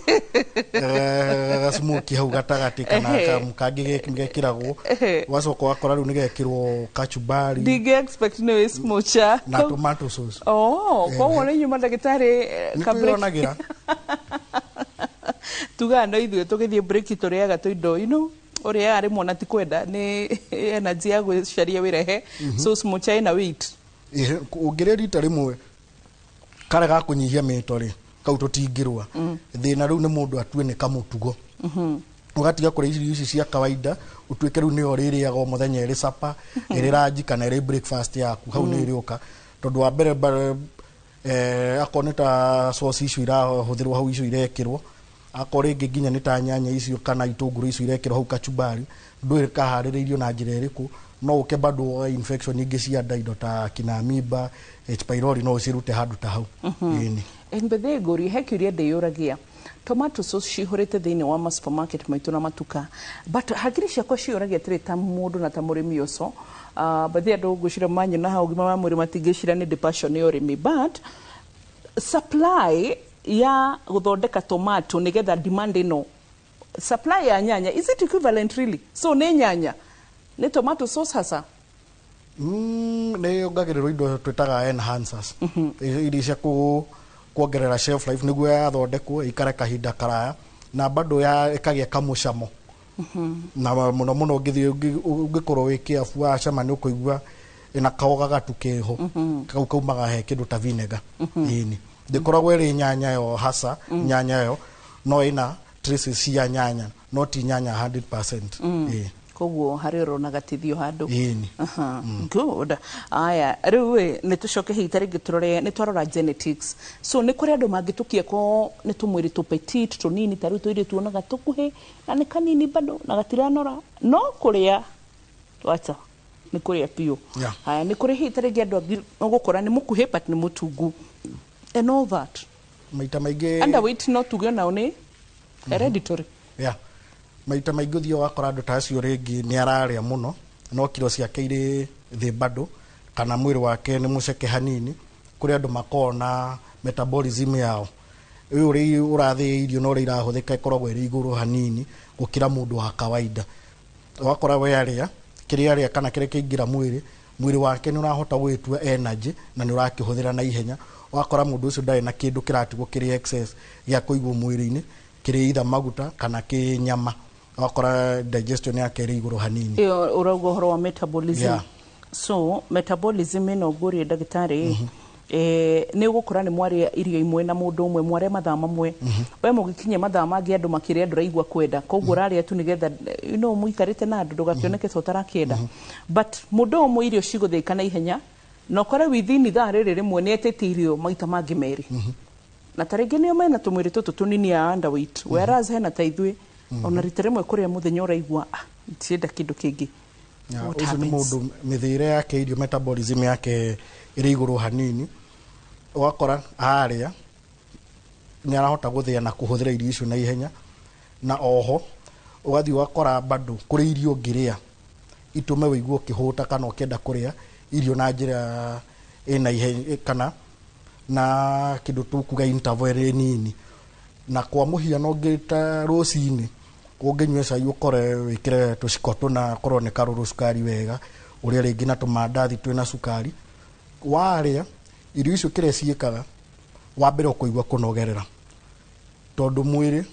gasmoki hau gatagatĩ kana kangĩ gekĩragwo, ũgacoka ũgakora rĩu nĩ gekĩrwo kachumbari. Ndingĩ expect nĩ smocha. Na tomato sauce. Oh, koguo nĩ nyuma ndagĩtarĩ Nĩ ka break. twĩyonagĩra. Tugaga no ithuĩ tũgĩthiĩ break tũrĩaga tũindo ũrĩaga rĩmwe na ti kwenda, nĩ energy ya gwĩcaria wĩrehe. So smocha ĩna weight. Ĩhĩ, ũngĩrĩa rita rĩmwe karĩa ga kũnyihia mĩto rĩ, kau tũtingĩrũa. Thĩna rĩu nĩ mũndũ atue nĩ kamũtugo, ũgatiga kũrĩa irio ici cia kawaida, ũtuĩke rĩu nĩyo ũrĩrĩaga o mũthenya, ĩrĩ supper, ĩrĩ lunch kana ĩrĩ breakfast yaku. Hau nĩ ĩrĩũka tondũ wa mbere akorwo nĩ ta sauce icio irahũthĩrwo hau, icio irekĩrwo, akorwo rĩngĩ nginya nĩ ta nyanya icio kana itũngũrũ icio irekĩrwo hau kachumbari, ndũĩ kaharĩrĩirio na njĩra ĩrĩkũ. No ũke bado woe infection ingĩ cia nda, indo ta kina amoeba, H pylori, no ũcirute handũ ta hau. Ĩni. Mbethe ngũri he kĩũria ndĩyũragia. Tomato sauce cihũrĩte thĩinĩ wa ma supermarket maitũ na matuka, but hakiri ciakwa ciũragia atĩrĩ, ta mũndũ na ta mũrĩmi ũco, bathi andũ ngwĩciria manyona ha ũgima wa mwĩrĩ matingĩcira nĩ ndĩ passion ya ũrĩmi, but supply ya gũthondeka tomato nĩgetha demand ĩno, supply ya nyanya, is it equivalent really? So nĩ nyanya nĩ tomato sauce hasa? Nĩ yongagĩrĩrwo indo twĩtaga enhancers, iria cia kuongerera shelf life nĩguo yathondekwo ĩikare kahinda karaya na bado ya ĩkagĩa kamũcamo, na mũno mũno ũngĩthiĩ ũngĩkorwo wĩ kĩabu wacama nĩ ũkũigua ĩna kaũgagatu keho kau kaumaga he kĩndũ ta vinegar. Ĩni, ndĩkoragwo ĩrĩ nyanya yo hasa, nyanya yo no ĩna traces cia nyanya, no ti nyanya 100%. Ĩĩ. Koguo harĩ ũrona gatithio handũ. Ĩni. Aha, good. Aya, rĩu ĩ nĩ tũcoke hihi ta rĩngĩ tũrore, nĩ twarora genetics, so nĩ kũrĩ andũ mangĩtũkia ko nĩ tũmwĩrĩ tũ petite tũnini, ta rĩu tũirĩ tuonaga tũkuhĩ na nĩ kanini bado na gatiranora, no kũrĩa wacha nĩ kũrĩa biũ. Haya, nĩ kũrĩ hihi ta rĩngĩ andũ angĩ ũgũkora nĩ mũkuhĩ but nĩ mũtungu and all that? Maita maingĩ Underweight no tuge onao nĩ hereditary? Yeah. Maita maingĩ ũthiaga ũgakora andũ ta acio rĩngĩ nĩ ararĩa mũno no kiro ciake irĩ thĩ bado, kana mwĩrĩ wake nĩ mũceke hanini. Kũrĩ andũ makoragwo na metabolism yao ũyũ ũrĩa ũrathĩa irio na ũrĩa irahũthĩka ĩkoragwo ĩrĩ igũrũ hanini gũkĩra mũndũ wa kawaida. Ũgakora we arĩa kĩrĩa arĩa kana kĩrĩa kĩingĩra mwĩrĩ, mwĩrĩ wake nĩ ũrahota gwĩtua energy na nĩ ũrakĩhũthĩra na ihenya. Ũgakora mũndũ ũcio ndarĩ na kĩndũ kĩratigwo kĩrĩ excess gĩa kũigwo mwĩrĩ-inĩ, kĩrĩ either maguta kana kĩ nyama. Ũgakora digestion yake ĩrĩ igũrũ hanini. Ĩyo ũrauga ũhoro wa metabolism. So metabolism ĩno ngũrie ndagĩtarĩ, nĩ ũgũkora nĩ mwarĩa irio imwe na mũndũ ũmwe, mwarĩa mathaa mamwe, we mũgĩkinyia mathaa mangĩ andũ makĩrĩa ndũraigua kwenda, koguo ũrarĩa tu nĩgetha mũikarĩte na andũ ndũgakĩoneke ta ũtarakĩenda, but mũndũ ũmwe irio cigũthĩka na ihenya na ũkore within ithaa rĩrĩ rĩmwe nĩ etĩtie irio maita mangĩ merĩ, na ta rĩngĩ nĩo mena tũmwĩrĩ tũtũ tũnini ya underweight, whereas hena ta ithuĩ ona rita rĩmwe kũrĩa mũthenya ũraigua, ah, ndirenda kĩndũ kĩngĩ. What Ũcio nĩ happens? Mũndũ mĩthĩre yake irio, metabolism yake ĩrĩ igũrũ hanini, ũgakora arĩa nĩ arahota gũthĩa na kũhũthĩra irio icio na ihenya. Na oho ũgathiĩ ũgakora bado kũrĩ irio ũngĩrĩa itũme wĩigue ũkĩhũta kana ũkĩenda kũrĩa irio na njĩra ĩna ihenya kana na kĩndũ tũkuga interval ĩrĩ nini. Na kwa mũhiano ũngĩ ta rũcinĩ Ũngĩnyua cai ũkore wĩkĩre tũciko tũna korwo nĩ karũrũ cukari wega, ũrĩe rĩngĩ na tũmandathi twĩna cukari. Warĩa irio icio kĩrĩa ciĩkaga, wa mbere ũkũigua kũnogerera tondũ mwĩrĩ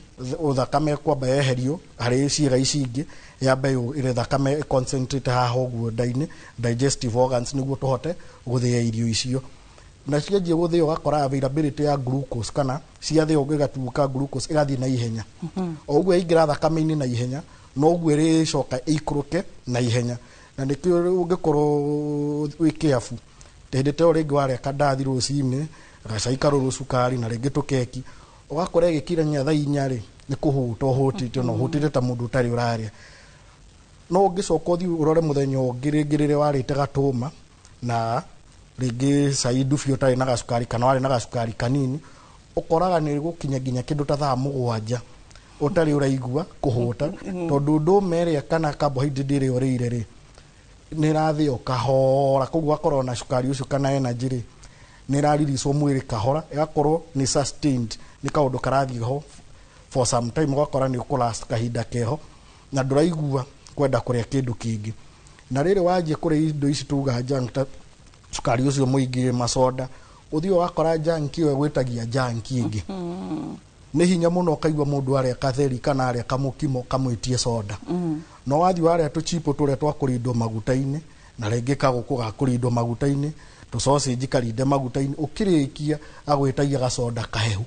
thakame kwamba yeherio harĩ ciĩga ici ingĩ, yambe ĩre thakame ĩ-concentrate haha ũguo nda-inĩ, digestive organs, nĩguo tũhote gũthĩa irio icio. Na cianjia gũthĩo ũgakora availability ya glucose, kana ciathĩo ĩgatuĩka glucose, ĩgathiĩ na ihenya. O ũguo yaingĩra thakame-inĩ na ihenya, noguo ĩrĩcoka ĩikũrũke na ihenya. Na nĩkĩo ũngĩkorwo wĩ kĩabu hĩndĩ ta ĩyo, rĩngĩ warĩa kandathi rũcinĩ, gacai karũrũ cukari, na rĩngĩ tũkeki, ũgakora ĩgĩkinyia thaa 4 rĩ, nĩ kũhũta ũhũtĩte, na ũhũtĩte ta mũndũ ũtarĩ ũrarĩa. No ũngĩcoka ũthiĩ ũrore mũthenya ũngĩ rĩngĩ rĩrĩa warĩte gatũma na rĩngĩ cai ndubia ũtarĩ na gacukari, kana warĩ na gacukari kanini, ũkoraga nĩ gũkinya nginya kĩndũ ta thaa 7 ũtarĩ ũraigua kũhũta, tondũ ndũma ĩrĩa kana carbohydrate ĩrĩa ũrĩire rĩ, nĩ ĩrathĩo kahora. Koguo ũgakorwo na cukari ũcio kana energy rĩ, nĩ ĩraririswo mwĩrĩ kahora, ĩgakorwo nĩ sustained, nĩ kaũndũ karathiĩ ho for some time. Ũgakora nĩ ũkũlast kahinda keho na ndũraigua kwenda kũrĩa kĩndũ kĩngĩ. Na rĩrĩ wanjia kũrĩa indo ici tuga junk, ta cukari ũcio mũingĩ, macoda, ũthiĩ ũgakora junk ĩyo ĩgwĩtagia junk ĩngĩ. Nĩ hinya mũno ũkaigua mũndũ arĩa katheri kana arĩa kamũkimo kamwĩtie soda. No wathiĩ warĩa tũchipo tũrĩa twa kũrindwo maguta-inĩ, na rĩngĩ kagũkũ ga kũrindwo maguta-inĩ, tũsausage karinde maguta-inĩ, ũkĩrĩkia agwĩtagia gacoda kahehu.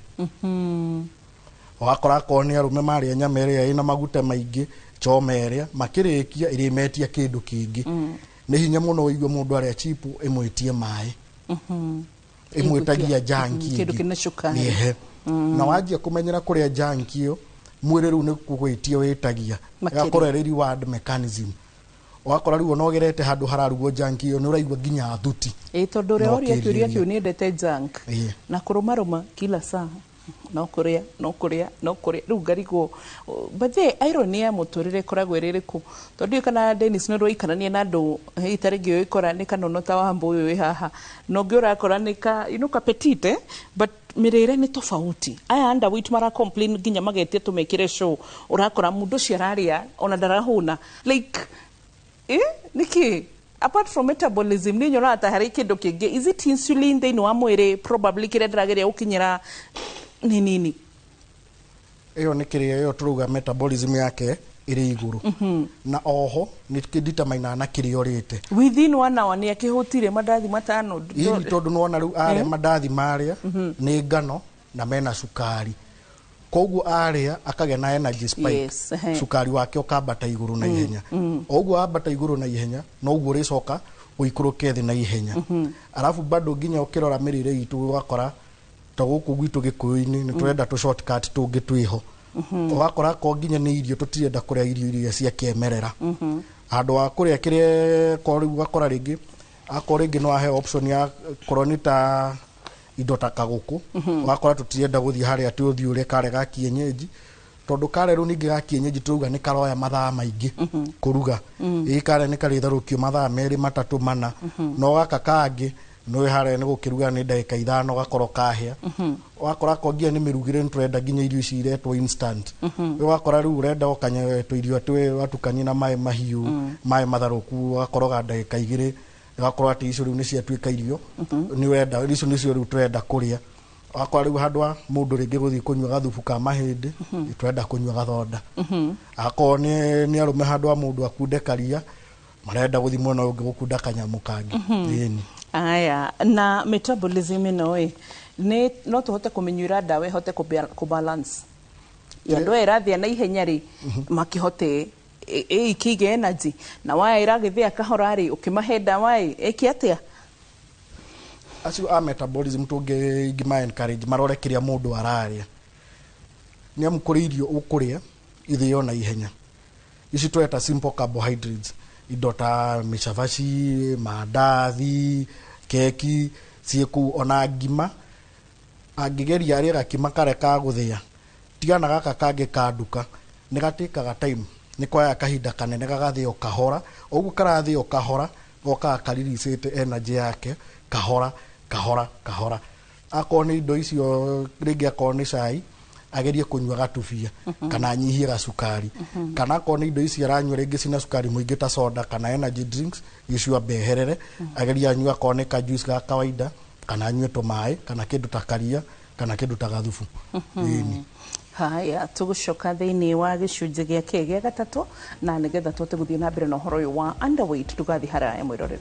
Ũgakora akorwo nĩ arũme marĩa nyama ĩrĩa ĩna maguta maingĩ, choma ĩrĩa, makĩrĩkia ĩrĩmetia kĩndũ kĩngĩ. Nĩ hinya mũno ũigue mũndũ arĩa chipo ĩmwĩtie maĩ, ĩmwĩtagia junk kĩndũ ĩngĩ. Kĩna cukari. Ehe. Na wanjia kũmenyera kũrĩa junk ĩyo, mwĩrĩ rĩu nĩ kũgwĩtia wĩtagia. Makĩria. Ĩgakorwo ĩrĩ reward mechanism. Ũgakora rĩu ona ũgerete handũ hararugwo junk ĩyo, nĩ ũraigua nginya thuti. Ĩ, tondũ ũrĩa No ũria kĩũria kĩrĩria. kĩu, nĩendete junk na kũrũmarũma kila saa, no kũrĩa, no kũrĩa, no kũrĩa. Rĩu ngarigwo bathe irony ya mũtũrĩre ĩkoragwo ĩrĩ ĩrĩkũ, tondũ ndiũĩ kana Dennis nĩ ũraikarania na andũ hihi ta rĩngĩ ũgĩkora nĩ kanono ta wambũ ũyũ wĩ haha, na ũngĩ ũrakora nĩ ka ka petite, but mĩrĩre nĩ tofauti. Aya underweight mara complain nginya magetia tũmekĩre show. Ũrakora mũndũ ũcio ararĩa ona ndarahũna, like nĩkĩ? Apart from metabolism, nĩ nyonaga ta harĩ kĩndũ kĩngĩ. Is it insulin thĩinĩ wa mwĩrĩ probably kĩrĩa ndĩrageria gũkinyĩra nĩ nini? Ĩyo nĩ kĩrĩa ĩyo tũrauga metabolism yake ĩrĩ igũrũ, na oho nĩ kĩnditaminaga na kĩrĩa ũrĩte. Within one hour nĩ akĩhũtire mandathi 5. Ĩni, tondũ nĩwona rĩu arĩa mandathi marĩa nĩ ngano na mena cukari, koguo arĩa akagĩa na energy spike. Yes, ehe. Cukari wake ũkambata igũrũ na ihenya. O ũguo wambata igũrũ na ihenya, noguo ũrĩcoka ũikũrũke thĩ na ihenya. Arabu bado nginya ũkĩrora mĩrĩre itũ, ũgakora ta gũkũ gwitũ gĩkũyũ-inĩ nĩ tũrenda tũ shortcut tũngĩ twĩho. Ũgakora ko nginya nĩ irio, tũtirenda kũrĩa irio iria cia kĩemerera. Handũ wa kũrĩa kĩrĩa ko rĩu, ũgakora rĩngĩ akorwo rĩngĩ no ahe option ya korwo nĩ ta indo ta kagũkũ, ũgakora tũtirenda gũthiĩ harĩa atĩ ũthiĩ ũrĩe karĩa ga kienyeji, tondũ karĩa rĩu ningĩ ga kienyeji tũrauga nĩ karoya mathaa maingĩ kũruga. Ĩ, karĩa nĩ karĩtherũkio mathaa 2, 3, 4, no gaka kangĩ nĩ harĩa nĩ gũkĩruga nĩ ndagĩka 5 gakorwo kahĩa. Ũgakora ko nginya nĩ mĩrugĩre, nĩ tũrenda nginya irio ici iretwo instant. Ũgakora rĩu ũrenda ũkanya tũirio atĩ watukanie na maĩ mahiũ, maĩ matharũku, ũgakoroga ndagĩka 2, ĩgakorwo atĩ icio rĩu nĩ ciatuĩka irio nĩ ũrenda, icio nĩcio rĩu tũrenda kũrĩa. Ũgakora rĩu handũ ha mũndũ rĩngĩ gũthiĩ kũnyua gathubu ka mahĩndĩ, tũrenda kũnyua gathonda. Akorwo nĩ arũme, handũ ha mũndũ akunde karia, marenda gũthiĩ mwena ũyũ ũngĩ gũkunda kanyamũ kangĩ. Ĩni. Aya, na metabolism ĩno ĩ, nĩ no tũhote kũmĩnyuĩra ndawa ĩhote kũbalance ya andũ aya ĩrathĩa na ihenya rĩ, makĩhote ĩikĩige energy, na waya ĩragĩthĩa kahora rĩ, ũkĩmahe ndawa ĩ ĩke atĩa? Acio a metabolism tũngĩ ingĩma encourage marore kĩrĩa mũndũ ararĩa, nĩ amu kũrĩ irio ũkũrĩa ithĩo na ihenya, ici tweta simple carbohydrates, indo ta mĩcabaci, mandathi, keki ciĩ kũu, ona ngima. Angĩgeria arĩe gakima karĩa ka gũthĩa, tigana gaka kangĩ ka nduka, nĩ gatĩkaga time, nĩ koyaga kahinda kanene gagathĩo kahora. Ũguo karathĩo kahora, gokaga kariricĩte energy yake kahora kahora kahora. Akorwo nĩ indo icio rĩngĩ, akorwo nĩ cai, Agerie kũnyua gatubia kana anyihie gacukari kana akorwo nĩ indo ici aranyua rĩngĩ cina cukari mũingĩ ta soda kana energy drinks icio ambeherere. Agerie anyue akorwo nĩ ka juice ga kawaida kana anyue tũmaĩ kana kĩndũ ta karia kana kĩndũ ta gathubu. Ĩni. Haya, tũgũcoka thĩinĩ wa gĩcunjĩ gĩa gĩa gatatũ na nĩgetha tũhote gũthiĩ na mbere na ũhoro ũyũ wa underweight. Ndũgathiĩ haraya, mwĩroreri.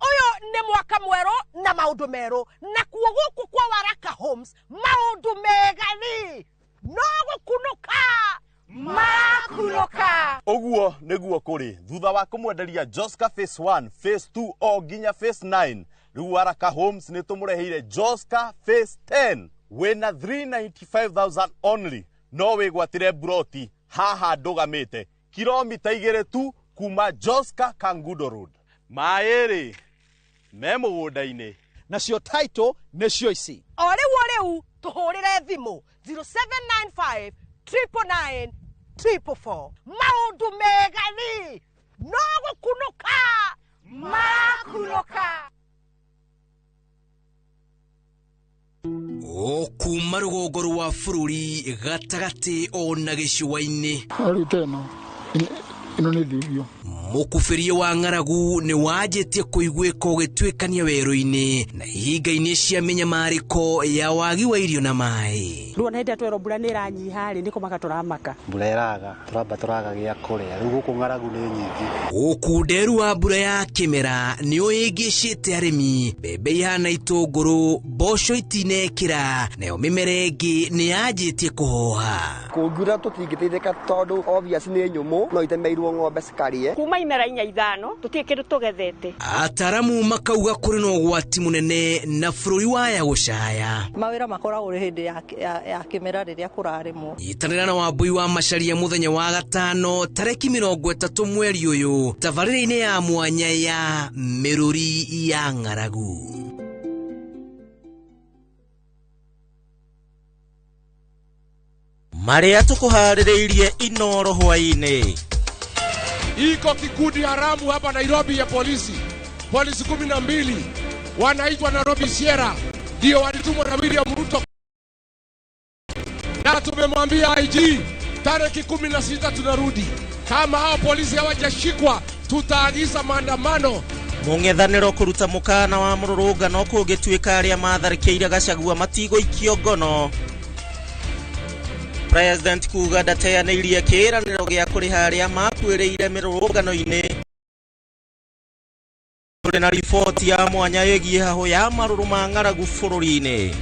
Ũyũ nĩ mwaka mwerũ na maũndũ merũ, na kuo gũkũ kwa Waraka Homes maũndũ mega rĩ no gũkunũka marakunũka. Ũguo nĩguo kũrĩ thutha wa kũmwenderia Joska phase 1, phase 2 o nginya phase 9, rĩu Waraka Homes nĩ tũmũreheire Joska phase 10. Wĩna 395,000 only no wĩgwatĩre mburoti haha ndũgamĩte kilomita 2 tu kuma Joska Kangundo Road. Maĩ rĩ me mũgũnda-inĩ, nacio title nĩcio ici. O rĩu o rĩu tũhũrĩre thimũ 0795 999 444. Maũndũ mega rĩ no gũkunũka marakunũka. O kuma rũgongo rwa bũrũri gatagatĩ ona gĩcũa-inĩ, Rĩu ta ĩno ĩno nĩ thibio. Mũkubĩrie wa ng'aragu nĩ wanjĩtie kũiguĩka ũgĩtuĩkania werũ-inĩ na ihinga-inĩ cia mĩnyamarĩko ya wagi wa irio na maĩ. Rĩu ona hĩndĩ ĩrĩa twerwo mbura nĩ ĩranyiha rĩ, nĩ kũmaka tũramaka. Mbura ĩraga, tũramba tũraga gĩa kũrĩa, rĩu gũkũ ng'aragu nĩ nyingĩ. Ũkunderu wa mbura ya kĩmera nĩ ũhĩngĩcĩte arĩmi, mbembe ihana itũngũrũ, mboco itinekĩra, nayo mĩmera ĩngĩ nĩ yanjĩtie kũhoha. Kũngiura tũtingĩteithĩka tondũ obvious nĩ nyũmũ, no itemeirwo ng'ombe cikarĩe. Kuma imera 4 5 tũtirĩ kĩndũ tũgethete. Ataramu makauga kũrĩ na ũgwati mũnene na bũrũri waya gũcaya. Mawĩra makoragwo hĩndĩ ya kĩmera rĩrĩa kũrarĩmwo. Nyitanĩra na Wambui wa Macharia mũthenya wa gatano tarĩki 30 mweri ũyũ tabarĩra-inĩ ya mwanya ya mĩrũri ya ng'aragu. Marĩa tũkũharĩrĩirie Inoro hwaĩ-inĩ. Iko kikundi haramu hapa Nairobi ya polisi 12 wanaitwa Nairobi Sierra, ndio walitumwa na William Ruto, na tumemwambia IG tariki 16 tunarudi. Kama hao polisi hawajashikwa tutaagiza maandamano. Mũng'ethanĩro kũruta mũkana wa mũrũrũngano kũngĩtuĩka arĩa matharĩkĩire Gachagua matigũikio ngono. President kuga ndateanĩirie kĩĩranĩro gĩa kũrĩha arĩa makuĩrĩire mĩrũrũngano-inĩ. Tũrĩ na riboti ya mwanya ĩgiĩ hahũ ya marũrũ ma ng'aragu bũrũri-inĩ.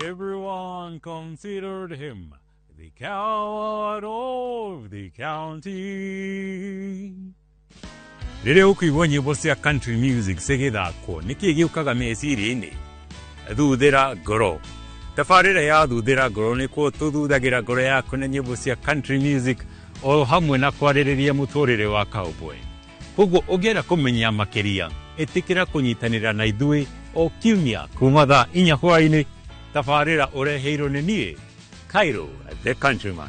Everyone considered him the coward of the county. Rĩrĩa ũkũigua nyĩmbo cia country music cigĩthakwo, nĩkĩĩ gĩũkaga meciria-inĩ? Thuthĩra ngoro. Tabarĩra ya Thuthĩra ngoro nĩkuo tũthuthagĩra ngoro yaku na nyĩmbo cia country music o hamwe na kwarĩrĩria mũtũrĩre wa cowboy. Koguo ũngĩenda kũmenya makĩria, ĩtĩkĩra kũnyitanĩra na ithuĩ o kiumia kuma thaa 4 hwaĩ-inĩ. Tabarĩra ũreheirwo nĩ niĩ, Cairo the Countryman.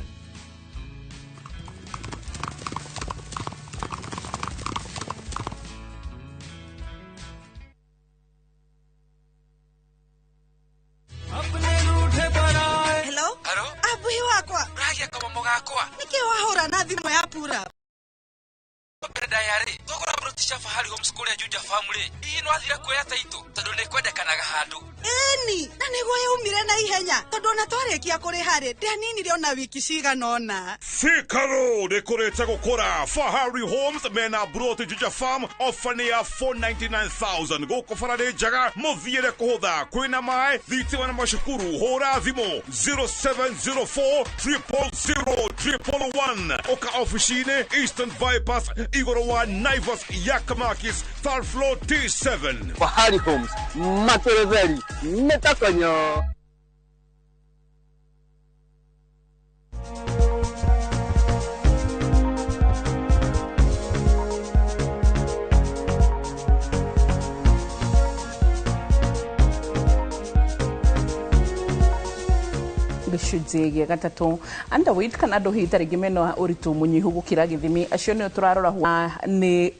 Hello? Abuhi wakwa. Ũragia kamomo gakwa. Nĩkĩ wahũra na thimũ ya pura? Ndayarĩ tũgũra broti cia Fahari Homes kũrĩa Juja Farm rĩ, hihi nĩwathire kuoya taitũ tondũ nĩ kwendekanaga handũ. Ĩni, na nĩguo yaumire na ihenya tondũ ona twarĩkia kũrĩha rĩ, ndianinire ona wiki cigana ũna. Thika Road ĩkũrĩte gũkũra. Fahari Homes mena broti Juja Farm ofa nĩ ya 499,000 gũkũ bara nĩ njega, mũthiĩre kũhũtha, kwĩna maĩ, thitima na macukuru. Hũra thimũ 0704 000 111. Ũka ofici-inĩ Eastern Bypass igũrũ wa Naivas Yakamakis third floor T7. Fahari Homes materetheri nĩtakonyo. Gĩcunjĩ gĩa gatatũ, underweight kana andũ hihi ta rĩngĩ mena ũritũ mũnyihu gũkĩra gĩthimi, acio nĩo tũrarora. Nĩ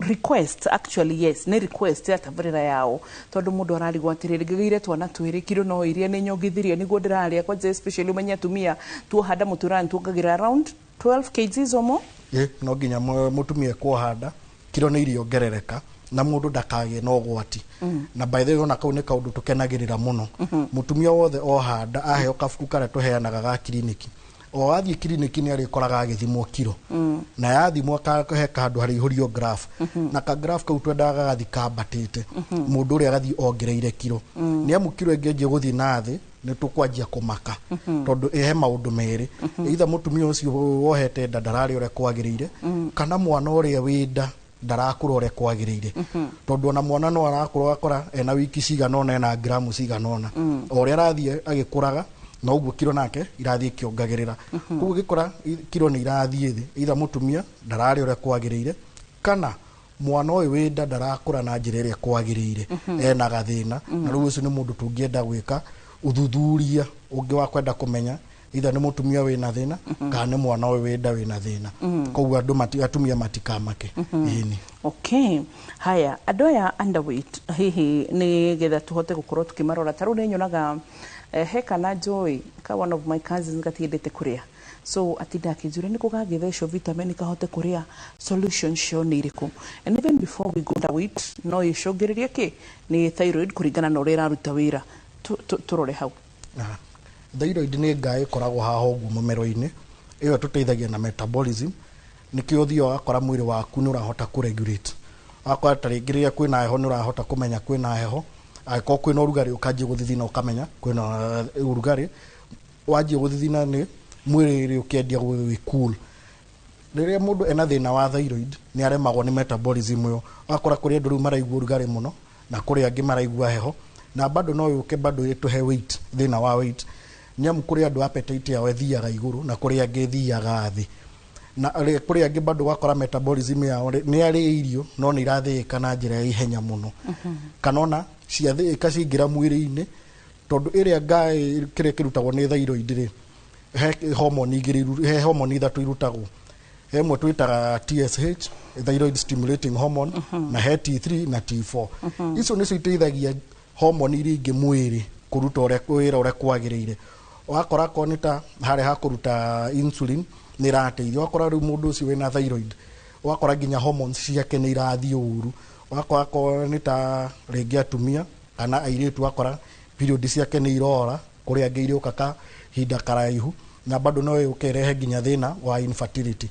request, actually, yes, nĩ request ya tabarĩra yao, tondũ mũndũ ararigwo atĩrĩrĩ, ngĩgĩire twana twĩrĩ, kiro no iria nĩ nyongithirie nĩguo ndĩrarĩa kwanja, especially ũmenye atumia tuohanda mũtũrani tuongagĩrĩra around 12 kgs or more. Ĩ no nginya mũtumia kuohanda kiro nĩ iriongerereka na mũndũ ndakagĩe na ũgwati. Na by the way, ona kau nĩ kaũndũ tũkenagĩrĩra mũno. Mũtumia wothe ohanda aheo kabuku karĩa tũheanaga ga kiriniki, o athiĩ kiriniki nĩ arĩkoraga agĩthimwo kiro. Na yathimwo he handũ harĩihũrio graph. Na ka graph kau twendaga gagathiĩ kambatĩte. Mũndũ ũrĩa agathiĩ ongereire kiro. Nĩ amu kiro ĩngĩanjia gũthiĩ na thĩ, nĩ tũkwanjia kũmaka. Tondũ he maũndũ merĩ. Either mũtumia ũcio wohete nda ndararĩa ũrĩa kwagĩrĩire, kana mwana ũrĩa wĩ nda ndarakũra ũrĩa kwagĩrĩire. Tondũ ona mwana no arakũra, ũgakora ena wiki cigana ũna ena gramu cigana ũna. O ũrĩa arathiĩ agĩkũraga, noguo kiro nake irathiĩ ikĩongagĩrĩra. Koguo gĩkora kiro nĩ irathiĩ thĩ, either mũtumia ndararĩa ũrĩa kwagĩrĩire, kana mwana ũyũ wĩ nda ndarakũra na njĩra ĩrĩa kwagĩrĩire. Ena gathĩna. Na rĩu ũcio nĩ mũndũ tũngĩenda gwĩka ũthuthuria ũngĩ wa kwenda kũmenya either nĩ mũtumia wĩna thĩna kana nĩ mwana ũyũ wĩ nda wĩna thĩna. Koguo andũ atumia matikamake. Ĩni. Okay, haya, andũ aya underweight, hihi nĩ getha tũhote gũkorwo tũkĩmarora, ta rĩu nĩ nyonaga he kana Joy ka one of my cousins gatiendete kũrĩa, so atinda akĩnjũria nĩ kũ gangĩthecwo vitamin kahote kũrĩa, solution cio nĩ irĩkũ? And even before we go, underweight no ĩcũngĩrĩrie kĩ? Nĩ thyroid kũringana na ũrĩa ĩraruta wĩra? Tũrore hau. Aha. Thyroid nĩ ngaĩ ĩkoragwo haha ũguo mũmero-inĩ, ĩyo ĩtũteithagia na metabolism. Nĩkĩo ũthiaga ũgakora mwĩrĩ waku nĩ ũrahota kũ-regulate, ũgakora ta rĩngĩ rĩrĩa kwĩna heho nĩ ũrahota kũmenya kwĩna heho, angĩkorwo kwĩna ũrugarĩ ũkanjia gũthithina ũkamenya kwĩna ũrugarĩ, wanjia gũthithina nĩ mwĩrĩ ũkĩendia gwĩ cool. Rĩrĩa mũndũ ena thĩna wa thyroid, nĩ aremagwo nĩ metabolism ĩyo, ũgakora kũrĩ andũ rĩu maraigua ũrugarĩ mũno na kũrĩ angĩ maraigua heho. Na bado no yũke bado ĩtũhe weight, thĩna wa weight, nĩ amu kũrĩ andũ appetite yao ĩthiaga igũrũ na kũrĩ angĩ ĩthiaga thĩ. Na kũrĩ angĩ bado ũgakora metabolism yao nĩ arĩ irio no nĩ irathĩĩka na njĩra ya ihenya mũno, kana ona ciathĩĩka ciaingĩra mwĩrĩ-inĩ, tondũ ĩrĩa ngaĩ kĩrĩa kĩrutagwo nĩ thyroid rĩ, he hormone igĩrĩ he hormone ithatũ irutagwo. He ĩmwe twĩtaga TSH, thyroid stimulating hormone, na he T3 na T4. Icio nĩcio iteithagia hormone iria ingĩ mwĩrĩ kũruta ũrĩa wĩra ũrĩa kwagĩrĩire. Ũgakora akorwo nĩ ta harĩa ha kũruta insulin nĩ ĩrateithia, ũgakora rĩu mũndũ ũcio wĩna thyroid, ũgakora nginya hormones ciake nĩ irathiĩ ũru. Ũgakora akorwo nĩ ta rĩngĩ atumia kana airĩtu, ũgakora period ciake nĩ irora, kũrĩ angĩ irĩũka kahinda karaihu, na bado no yũke ĩrehe nginya thĩna wa infertility.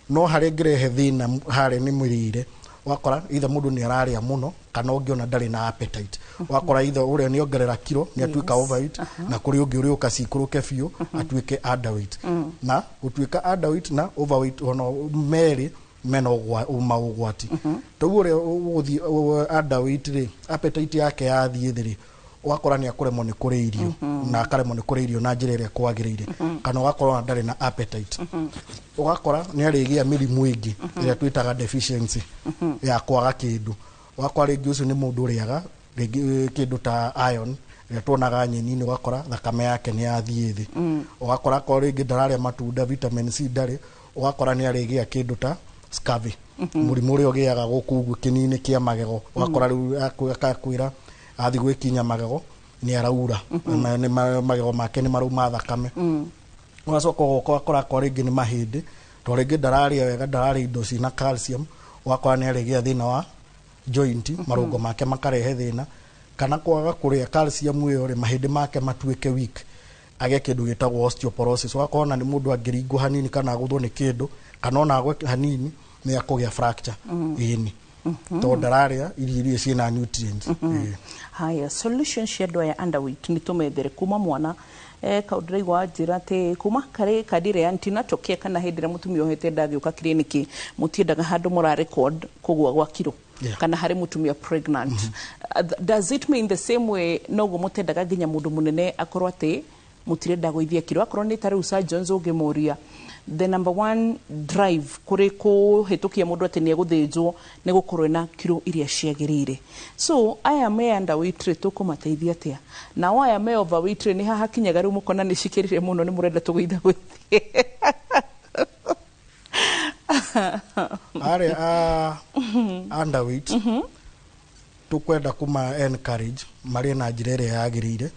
No harĩa ĩngĩrehe thĩna harĩa nĩ mĩrĩre, ũgakora either mũndũ nĩ ararĩa mũno kana ũngĩona ndarĩ na appetite, ũgakora either ũrĩa nĩ ongerera kiro nĩ atuĩka overweight, na kũrĩ ũngĩ ũrĩũka cikũrũke biũ atuĩke underweight. Na gũtuĩka underweight na overweight ona merĩ mena maũgwati. Toguo ũrĩa ũgũthiĩ underweight rĩ, appetite yake yathiĩ thĩ rĩ, ũgakora nĩ akũremwo nĩ kũrĩa irio na akaremwo nĩ kũrĩa irio na njĩra ĩrĩa kwagĩrĩire, kana ũgakora ona ndarĩ na appetite. Ũgakora nĩ arĩgĩa mĩrimũ ĩngĩ ĩrĩa twĩtaga deficiency ya kwaga kĩndũ. Ũgakora rĩngĩ ũcio nĩ mũndũ ũrĩaga rĩngĩ kĩndũ ta iron ĩrĩa tuonaga nyeni-inĩ, ũgakora thakame yake nĩ yathiĩ thĩ. Ũgakora akorwo rĩngĩ ndararĩa matunda, vitamin C ndarĩ, ũgakora nĩ arĩgĩa kĩndũ ta scurvy, mũrimũ ũrĩa ũgĩaga gũkũ ũguo kĩni-inĩ kĩa magego. Ũgakora rĩu akakwĩra athiĩ gwĩkinya magego nĩ araura. Magego make nĩ marauma thakame. Ũgacoka ũgoka ũgakora akorwo rĩngĩ nĩ mahĩndĩ, to rĩngĩ ndararĩa wega, ndararĩa indo cina calcium, ũgakora nĩ arĩgĩa thĩna wa joint, marũngo make makarehe thĩna, kana kwaga kũrĩa calcium ĩyo rĩ, mahĩndĩ make matuĩke weak, agĩe kĩndũ gĩtagwo osteoporosis. Ũgakora ona nĩ mũndũ angĩringwo hanini kana agũthwo nĩ kĩndũ kana ona agwe hanini nĩ akũgĩa fracture. Ĩni, tondũ ndararĩa irio iria ciĩna nutrients. Ĩĩ. Haya, solution cia andũ aya underweight nĩ tũmethere kuma mwana kaũndũ ndĩraigua njĩra atĩ kuma karĩ kandi ĩrĩa ya antenatal care, kana hĩndĩ ĩrĩa mũtumia ohete nda agĩũka kiriniki, mũtiendaga handũ mũra record kũgũa gwa kiro kana harĩ mũtumia pregnant. Does it mean the same way noguo mũtendaga nginya mũndũ mũnene akorwo atĩ Mutirenda gũithia kiro. Akorwo nĩ ta rĩu surgeons, ũngĩmũria the number one drive kũrĩ kũhĩtũkia mũndũ atĩ nĩ egũthĩnjwo nĩ gũkorwo na kiro iria ciagĩrĩire. So aya me underweight rĩ, tũkũmateithia atĩa? Nao aya me overweight rĩ, nĩ haha kinyaga rĩu mũkona nĩ cikĩrire mũno, nĩ mũrenda tũgũitha gũithie? Arĩa a underweight, tũkwenda kũma encourage marĩe na njĩra ĩrĩa yagĩrĩire,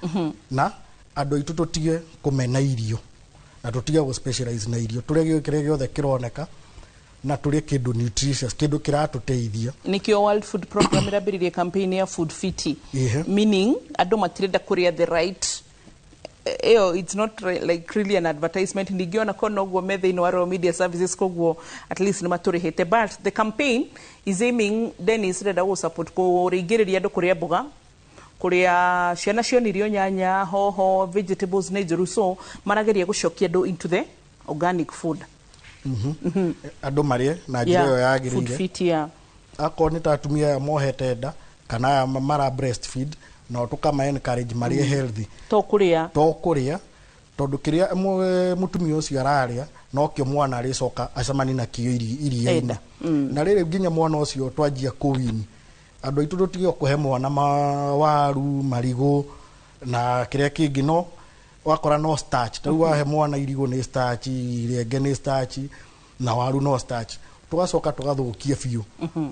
na andũ aitũ tũtige kũmena irio na tũtige gũ specialize na irio. Tũrĩe kĩrĩa gĩothe kĩroneka na tũrĩe kĩndũ nutritious, kĩndũ kĩratũteithia. Nĩkĩo World Food Program ĩrambĩrĩirie campaign ya Food Fiti. Ihe. Meaning andũ matirenda kũrĩa the right ĩyo. It's not like really an advertisement. Ningĩ ona korwo noguo me thĩinĩ wa Royal Media Services, koguo at least nĩ matũrĩhĩte, but the campaign is aiming, Dennis, renda gũ support kũringĩrĩria andũ kũrĩa mboga, kũrĩa ciana cionirio nyanya, hoho, vegetables nĩ njũru, so marageria gũcokia andũ into the organic food. Andũ marĩe na njĩra ĩyo Food yagĩrĩire. Fit, yeah. Akorwo nĩ ta atumia aya mohete nda kana aya mara breastfeed, no tũkama encourage marĩe healthy. To kũrĩa. To kũrĩa, tondũ kĩrĩa mũtumia ũcio ararĩa nokĩo mwana arĩcoka acemani nakĩo iria-inĩ. Enda. Na rĩrĩ, nginya mwana ũcio twanjia kũwini, andũ aitũ tũtige kũhe mwana waru, marigũ na kĩrĩa kĩngĩ, no wakora no starch. Ta rĩu wahe mwana irigũ nĩ starch, irenge nĩ starch, na waru no starch, tũgacoka tũgathũkia biũ.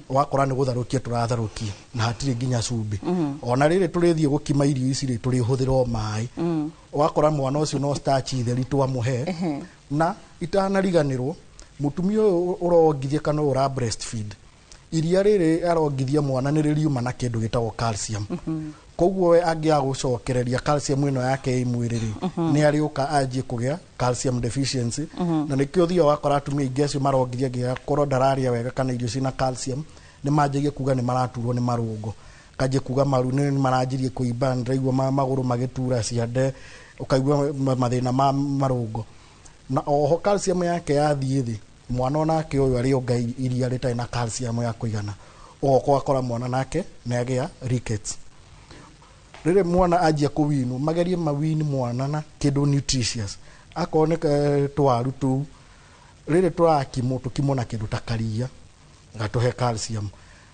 Wakora nĩ gũtharũkia tũratharũkia na hatirĩ nginya cumbĩ. Ona rĩrĩ tũrĩthiĩ gũkima irio ici rĩ, tũrĩhũthĩra o maĩ. Wakora mwana ũcio no starch theri twamũhe. Na itanariganĩrwo, mũtumia ũyũ ũrongithia kana ũyũ ũra breastfeed, iria rĩrĩ arongithia mwana nĩ rĩriuma na kĩndũ gĩtagwo calcium. Koguo we angĩaga gũcokereria calcium ĩno yake ĩ mwĩrĩ rĩ, nĩ arĩũka anjie kũgĩa calcium deficiency. Na nĩkĩo ũthiaga wakora atumia aingĩ acio marongithia, nginya korwo ndararĩa wega kana irio ciĩna calcium, nĩ manjagia kuga nĩ maraturwo nĩ marũngo, kanjia kuga maru nĩ maranjirie kũimba, ndĩraigua magũrũ magĩtura, ciande, ũkaigua mathĩna ma marũngo. Na oho calcium yake yathiĩ thĩ, mwana onake ũyũ arĩonga iria rĩtarĩ na calcium ya kũigana, ũgoka ũgakora mwana nake nĩ agĩa rickets. Rĩrĩ mwana anjia kũwinwo, magerie mawini mwana na kĩndũ nutritious. Akorwo nĩ tũwaru tũu rĩrĩ tũrakimwo, tũkimwo na kĩndũ ta karia gatũhe calcium.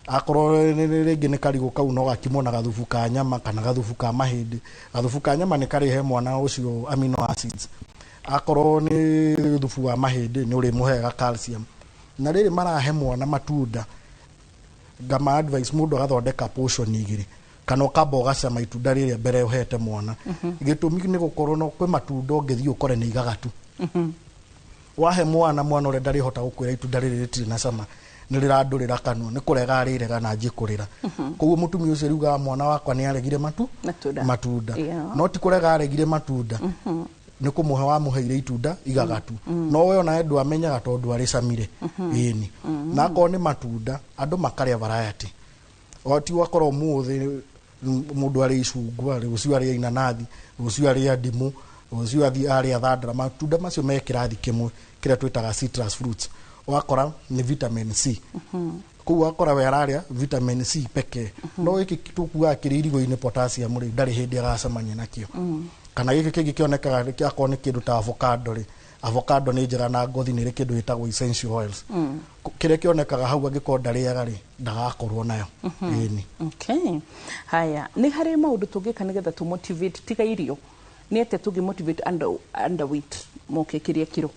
Akorwo rĩngĩ nĩ karigũ kau, no gakimwo na gathubu ka nyama kana gathubu ka mahĩndĩ. Gathubu ka nyama nĩ karĩhe mwana ũcio amino acids. Akorwo nĩ thubu wa mahĩndĩ, nĩ ũrĩmũheaga calcium. Na rĩrĩ marahe mwana matunda, ngama advice mũndũ agathondeka portion igĩrĩ, kana ũkamba ũgacama itunda rĩrĩa mbere ũhete mwana. Gĩtũmi nĩ gũkorwo no kwĩ matunda ũngĩthiĩ ũkore nĩ igagatu. Wahe mwana, mwana ũrĩa ndarĩhota gũkwĩra itunda rĩrĩ rĩtirĩ na cama, nĩ rĩrandũrĩra kanua, nĩ kũrega arĩrega na anjie kũrĩra. Koguo mũtumia ũcio riugaga mwana wakwa nĩ aregire matunda. Matunda. No ti kũrega aregire matunda, nĩ kũmũhe wamũheire itunda igagatu. No we onawe ndwamenyaga tondũ arĩcamire. Ĩni. Na akorwo nĩ matunda, andũ makarĩa variety. O ti wakorwo ũmũthĩ mũndũ arĩ icungwa, rũciũ arĩa inanathi, rũciũ arĩa ndimũ, rũciũ athiĩ arĩa thandara. Matunda macio me kĩrathi kĩmwe kĩrĩa twĩtaga citrus fruits, wakora nĩ vitamin C. Koguo wakora we ararĩa vitamin C pekee, no gĩkĩ tũkuaga kĩrĩ irigũ-inĩ, potassium rĩ, ndarĩ hĩndĩ agacemania nakĩo. Kana gĩkĩ kĩngĩ kĩonekaga, akorwo nĩ kĩndũ ta avocado rĩ, avocado nĩ njega na ngothi, nĩ ĩrĩ kĩndũ gĩtagwo essential oils. Kĩrĩa kĩonekaga hau, angĩkorwo ndarĩaga rĩ, ndagakorwo nayo. Ĩni. Okay. Haya, nĩ harĩ maũndũ tũngĩka nĩgetha tũ motivate, tiga irio? Nĩ atĩa tũngĩ motivate underweight moke kĩrĩa kiro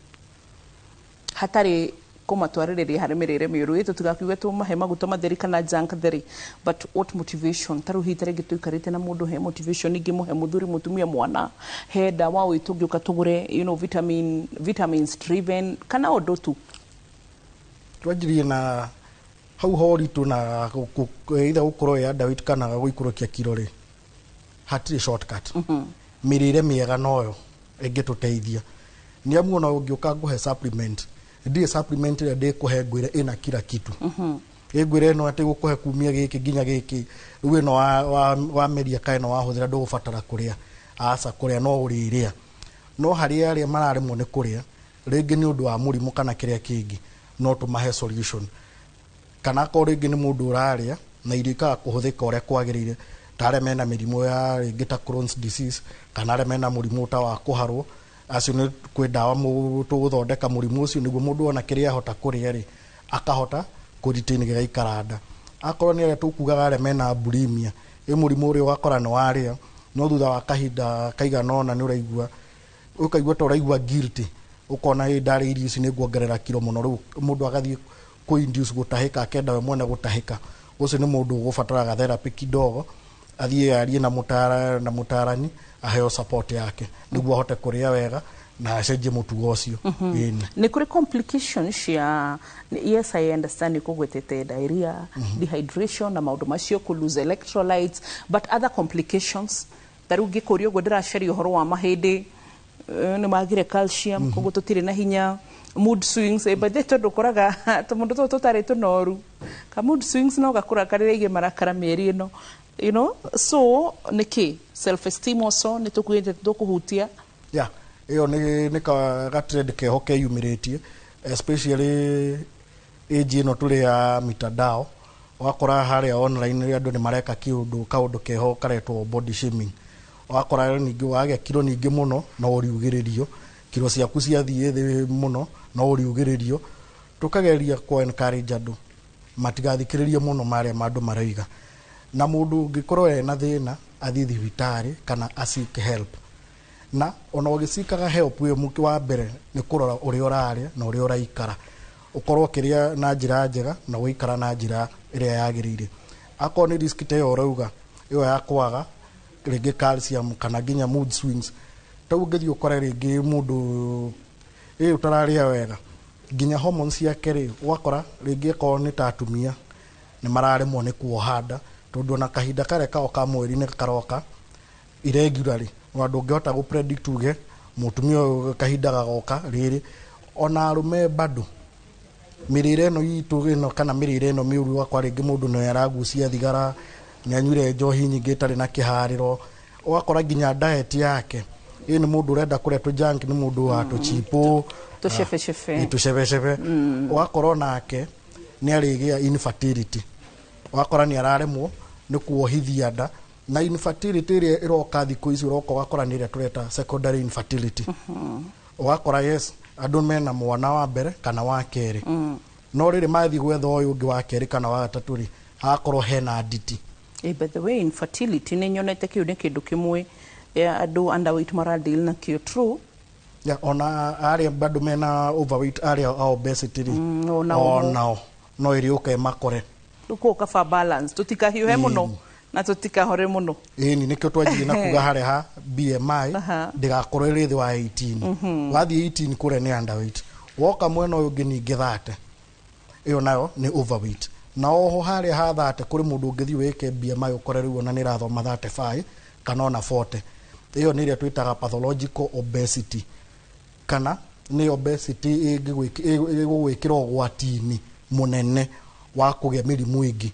hatarĩ kũmatwarĩrĩria harĩ mĩrĩre mĩũru? Ĩ tũtigakiuge tũmahe maguta matheri kana junk theri, but what motivation? Ta rĩu hihi ta rĩngĩ tũikarĩte na mũndũ, he motivation ingĩmũhe, mũthuri, mũtumia, mwana, he ndawa ũyũ tũngĩũka tũgũre, vitamins driven kana ũndũ tu? Twanjirie na hau horitũ na either gũkorwo ĩ underweight kana gũikũrũkia kiro rĩ, hatirĩ shortcut. Mĩrĩre mĩega noyo ĩngĩtũteithia, nĩ amu ona ũngĩũka ngũhe supplement, ndirĩ supplement ĩrĩa ndĩkũhe ngwĩre ĩna kila kitu. Ĩngwĩre ĩno atĩ gũkũhe kumia gĩkĩ nginya gĩkĩ, rĩu ĩno wameria kana ĩno wahũthĩra ndũgũbatara kũrĩa. Aca, kũrĩa no ũrĩrĩa, no harĩ arĩa mararemwo nĩ kũrĩa, rĩngĩ nĩ ũndũ wa mũrimũ kana kĩrĩa kĩngĩ, no tũmahe solution. Kana akorwo rĩngĩ nĩ mũndũ ũrarĩa na irio ikaga kũhũthĩka ũrĩa kwagĩrĩire, Ta arĩa mena mĩrimũ ya rĩngĩ ta Crohn's disease, kana arĩa mena mũrimũ ta wa kũharwo, acio nĩ kwĩ ndawa tũgũthondeka mũrimũ ũcio, nĩguo mũndũ ona kĩrĩa ahota kũrĩa rĩ, akahota kũ retain gĩgaikara nda. Akorwo nĩ arĩa tũkugaga arĩa mena bulimia, ĩ mũrimũ ũrĩa ũgakora nĩ warĩa, no thutha wa kahinda kaigana ũna nĩ ũraigua, ũkaigua ta ũraigua guilty, ũkona ĩ ndarĩa irio ici nĩ nguongerera kiro mũno. Rĩu mũndũ agathiĩ kũ induce gũtahĩka, akenda we mwene gũtahĩka. Ũcio nĩ mũndũ ũgũbataraga therapy kidogo, athiĩ arie na mũtarani, aheo support yake nĩguo ahote kũrĩa wega na acenjie mũtugo ũcio. Ĩni. Nĩ kũrĩ complications cia, yes, I understand nĩ kũgwetete diarrhea, dehydration na maũndũ macio, kũ lose electrolytes, but other complications ta rĩu ngĩkũria ũguo ndĩracaria ũhoro wa mahĩndĩ, nĩ magire calcium, koguo tũtirĩ na hinya, mood swings, but tondũ ũkoraga tũmũndũ tũtũ tũtarĩ tũnoru, ka mood swings no gakũrakarĩra marakara mĩeri ĩno, so nĩkĩ self esteem also nĩ tũkuĩte tũkũhutia? Yeah, ĩyo nĩ ka trend keho keyumĩrĩtie, especially age ĩno tũrĩ ya mitandao. Wakora harĩa online andũ nĩ mareka kĩũndũ kaũndũ keho karetwo body shaming. Wakora ningĩ wagĩa kiro nyingĩ mũno no ũriugĩrĩrio, kiro ciaku ciathiĩ thĩ mũno no ũriugĩrĩrio. Tũkageria kũ encourage andũ matigathikĩrĩrie mũno marĩa andũ maroiga, na mũndũ ũngĩkorwo ena thĩna athiĩ thibitarĩ kana a seek help. Na ona ũgĩcikaga help ĩyo, mũkĩ wa mbere nĩ kũrora ũrĩa ũrarĩa na ũrĩa ũraikara, ũkorwo ũkĩrĩa na njĩra njega na ũgĩikara na njĩra ĩrĩa yagĩrĩire. Akorwo nĩ risk ta ĩyo ũrauga, ĩyo ya kwaga rĩngĩ calcium kana nginya mood swings, ta ũngĩthiĩ ũkore rĩngĩ mũndũ ĩ ũtararĩa wega, nginya hormones ciake rĩ, ũgakora rĩngĩ akorwo nĩ ta atumia nĩ mararemwo nĩ kuoha nda, tondũ ona kahinda karĩa kao ka mweri nĩ karoka irregularly, na ndũngĩhota gũ predict uge mũtumia ũyũ kahinda gagoka rĩrĩ. Ona arũme bado mĩrĩre ĩno itũ ĩno kana mĩrĩre ĩno mĩũru, ũgakora rĩngĩ mũndũ nĩ aragucia thigara, nĩ anyuire njohi nyingĩ ĩtarĩ na kĩharĩro, ũgakora nginya diet yake ĩ nĩ mũndũ ũrenda kũrĩa tũ junk, nĩ mũndũ wa tũchipo, tũcebecebe. Tũcebecebe. Ũgakora onake nĩ arĩgĩa infertility, ũgakora nĩ araremwo nĩ kuohithia nda. Na infertility ĩrĩa ĩroka thikũ ici, ũroka ũgakora nĩ ĩrĩa tũreta secondary infertility. Ũgakora yes, andũ mena mwana wa mbere kana wa kerĩ, no rĩrĩ mathiĩ gwetha ũyũ ũngĩ wa kerĩ kana wa gatatũ rĩ, hagakorwo hena nditi. By the way, infertility nĩ nyonete kĩu nĩ kĩndũ kĩmwe andũ underweight maradeal nakĩo, true? Ya, ona arĩa bado mena overweight, arĩa a obesity rĩ, onao. Onao no ĩrĩũka ĩmakore. Rĩu koguo kaba balance, tũtikahiũhe mũno na tũtikahore mũno. Ĩni, nĩkĩo twanjirie na kuga harĩa ha BMI ndĩgakorwo ĩrĩ thĩ wa 18. Wathiĩ 18 kũrĩa nĩ underweight, woka mwena ũyũ ũngĩ ningĩ 30 ĩyo nayo nĩ overweight. Na oho harĩa ha 30 kũrĩ mũndũ ũngĩthiĩ wĩke BMI ũkore rĩu ona nĩ ĩrathoma 35 kana ona 40. Ĩyo nĩ ĩrĩa twĩtaga pathological obesity, kana nĩ obesity ĩgũgwĩkĩra ũgwati-inĩ mũnene wa kũgĩa mĩrimũ ĩngĩ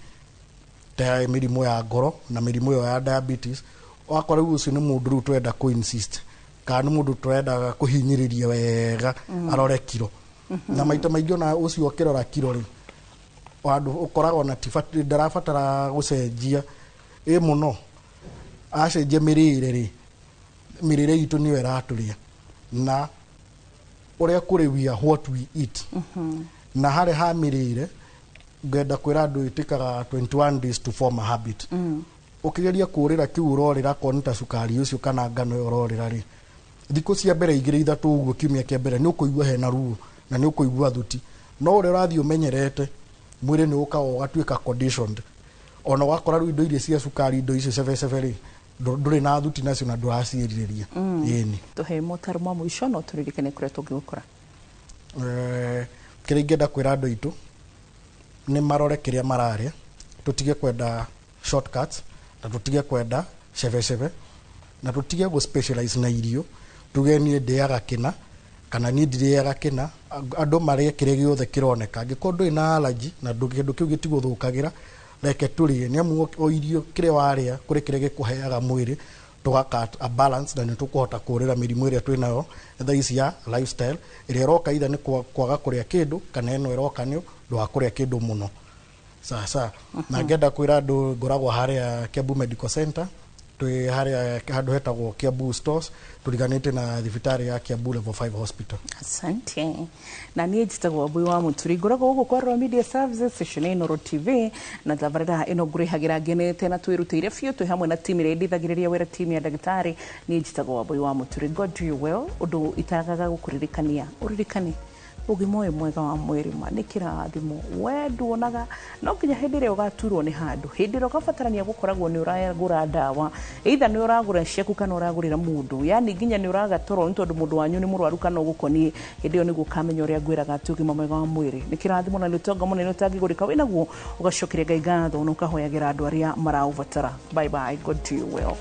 ta mĩrimũ ya ngoro na mĩrimũ ĩyo ya diabetes. Wakora rĩu ũcio nĩ mũndũ rĩu twenda kũ insist kana nĩ mũndũ tũrendaga kũhinyĩrĩria wega arore kiro. Na maita maingĩ ona ũcio ũkĩrora kiro rĩ, handũ ũkoraga ona ti ndarabatara gũcenjia ĩ mũno, acenjia mĩrĩre rĩ, mĩrĩre itũ nĩyo ĩratũrĩa na ũrĩa kũrĩ, we are what we eat. Na harĩa ha mĩrĩre, ngenda kwĩra andũ ĩtĩkaga 21 days to form a habit. Ũkĩgeria kũrĩra kĩu ũrorĩra, akorwo nĩ ta cukari ũcio kana ngano ĩyo ũrorĩra rĩ, thikũ cia mbere 2 3 ũguo, kiumia kĩa mbere nĩ ũkũigua hena ruo na nĩ ũkũigua thuti, no ũrĩa ũrathiĩ ũmenyerete mwĩrĩ nĩ ũkaga ũgatuĩka conditioned. Ona ũgakora rĩu indo iria cia cukari, indo icio cebecebe rĩ, ndũrĩ na thuti nacio na ndũraciĩrirĩria. Ĩni. Tũhe motaro ma mũico no tũririkane kũrĩa tũngĩgũkora. Kĩrĩa ingĩenda kwĩra andũ aitũ nĩ marore kĩrĩa mararĩa, tũtige kwenda shortcuts na tũtige kwenda cebecebe na tũtige gũ specialize na irio, tuge niĩ ndĩaga kĩna kana niĩ ndirĩaga kĩna. Andũ marĩe kĩrĩa gĩothe kĩroneka. Angĩkorwo ndũrĩ na allergy na kĩndũ kĩu gĩtigũthũkagĩra, reke tũrĩe, nĩ amu o irio kĩrĩa warĩa kũrĩ kĩrĩa gĩkũheaga mwĩrĩ, tũgaka a balance na nĩ tũkũhota kũrĩra mĩrimũ ĩrĩa twĩnayo thaa ici ya lifestyle, ĩrĩa ĩroka either nĩ kwaga kũrĩa kĩndũ kana ĩno ĩroka nĩ ũndũ wa kũrĩa kĩndũ mũno. Sawa na ngenda kwĩra andũ ngoragwo harĩa Kiambu Medical Center, twĩ harĩa handũ hetagwo Kiambu Stores, tũriganĩte na thibitarĩ ya Kiambu Level 5 Hospital. Asante. Na niĩ njĩtagwo Wambui wa Mũturi, ngoragwo gũkũ kwa Royal Media Services, station ya Inooro TV, na tabarĩra ĩno ngũrĩhagĩra ngenete na twĩrutĩire biũ twĩ hamwe na timu ĩrĩa ĩndithagĩrĩria wĩra, timu ya ndagĩtarĩ. Niĩ njĩtagwo Wambui wa Mũturi. God do you well. Ũndũ itagaga gũkũririkania, ũririkane ũgima ũyũ mwega wa mwĩrĩ ma nĩ kĩrathimo. We nduonaga no nginya hĩndĩ ĩrĩa ũgaturwo nĩ handũ, hĩndĩ ĩrĩa ũgabatarania gũkoragwo nĩ ũragũra ndawa, either nĩ ũragũra ciaku kana ũragũrĩra mũndũ, yani nginya nĩ ũraga toro nĩ tondũ mũndũ wanyu nĩ mũrwaru kana ũgũkoniĩ, hĩndĩ ĩyo nĩguo ũkamenya ũrĩa ngwĩraga atĩ ũgima mwega wa mwĩrĩ nĩ kĩrathimo na nĩ ũtonga mũnene ũtangĩgũrĩka. Wĩnaguo ũgacokeria Ngai ngatho na ũkahoyagĩra andũ arĩa maraũbatara. Bye bye, God do you well.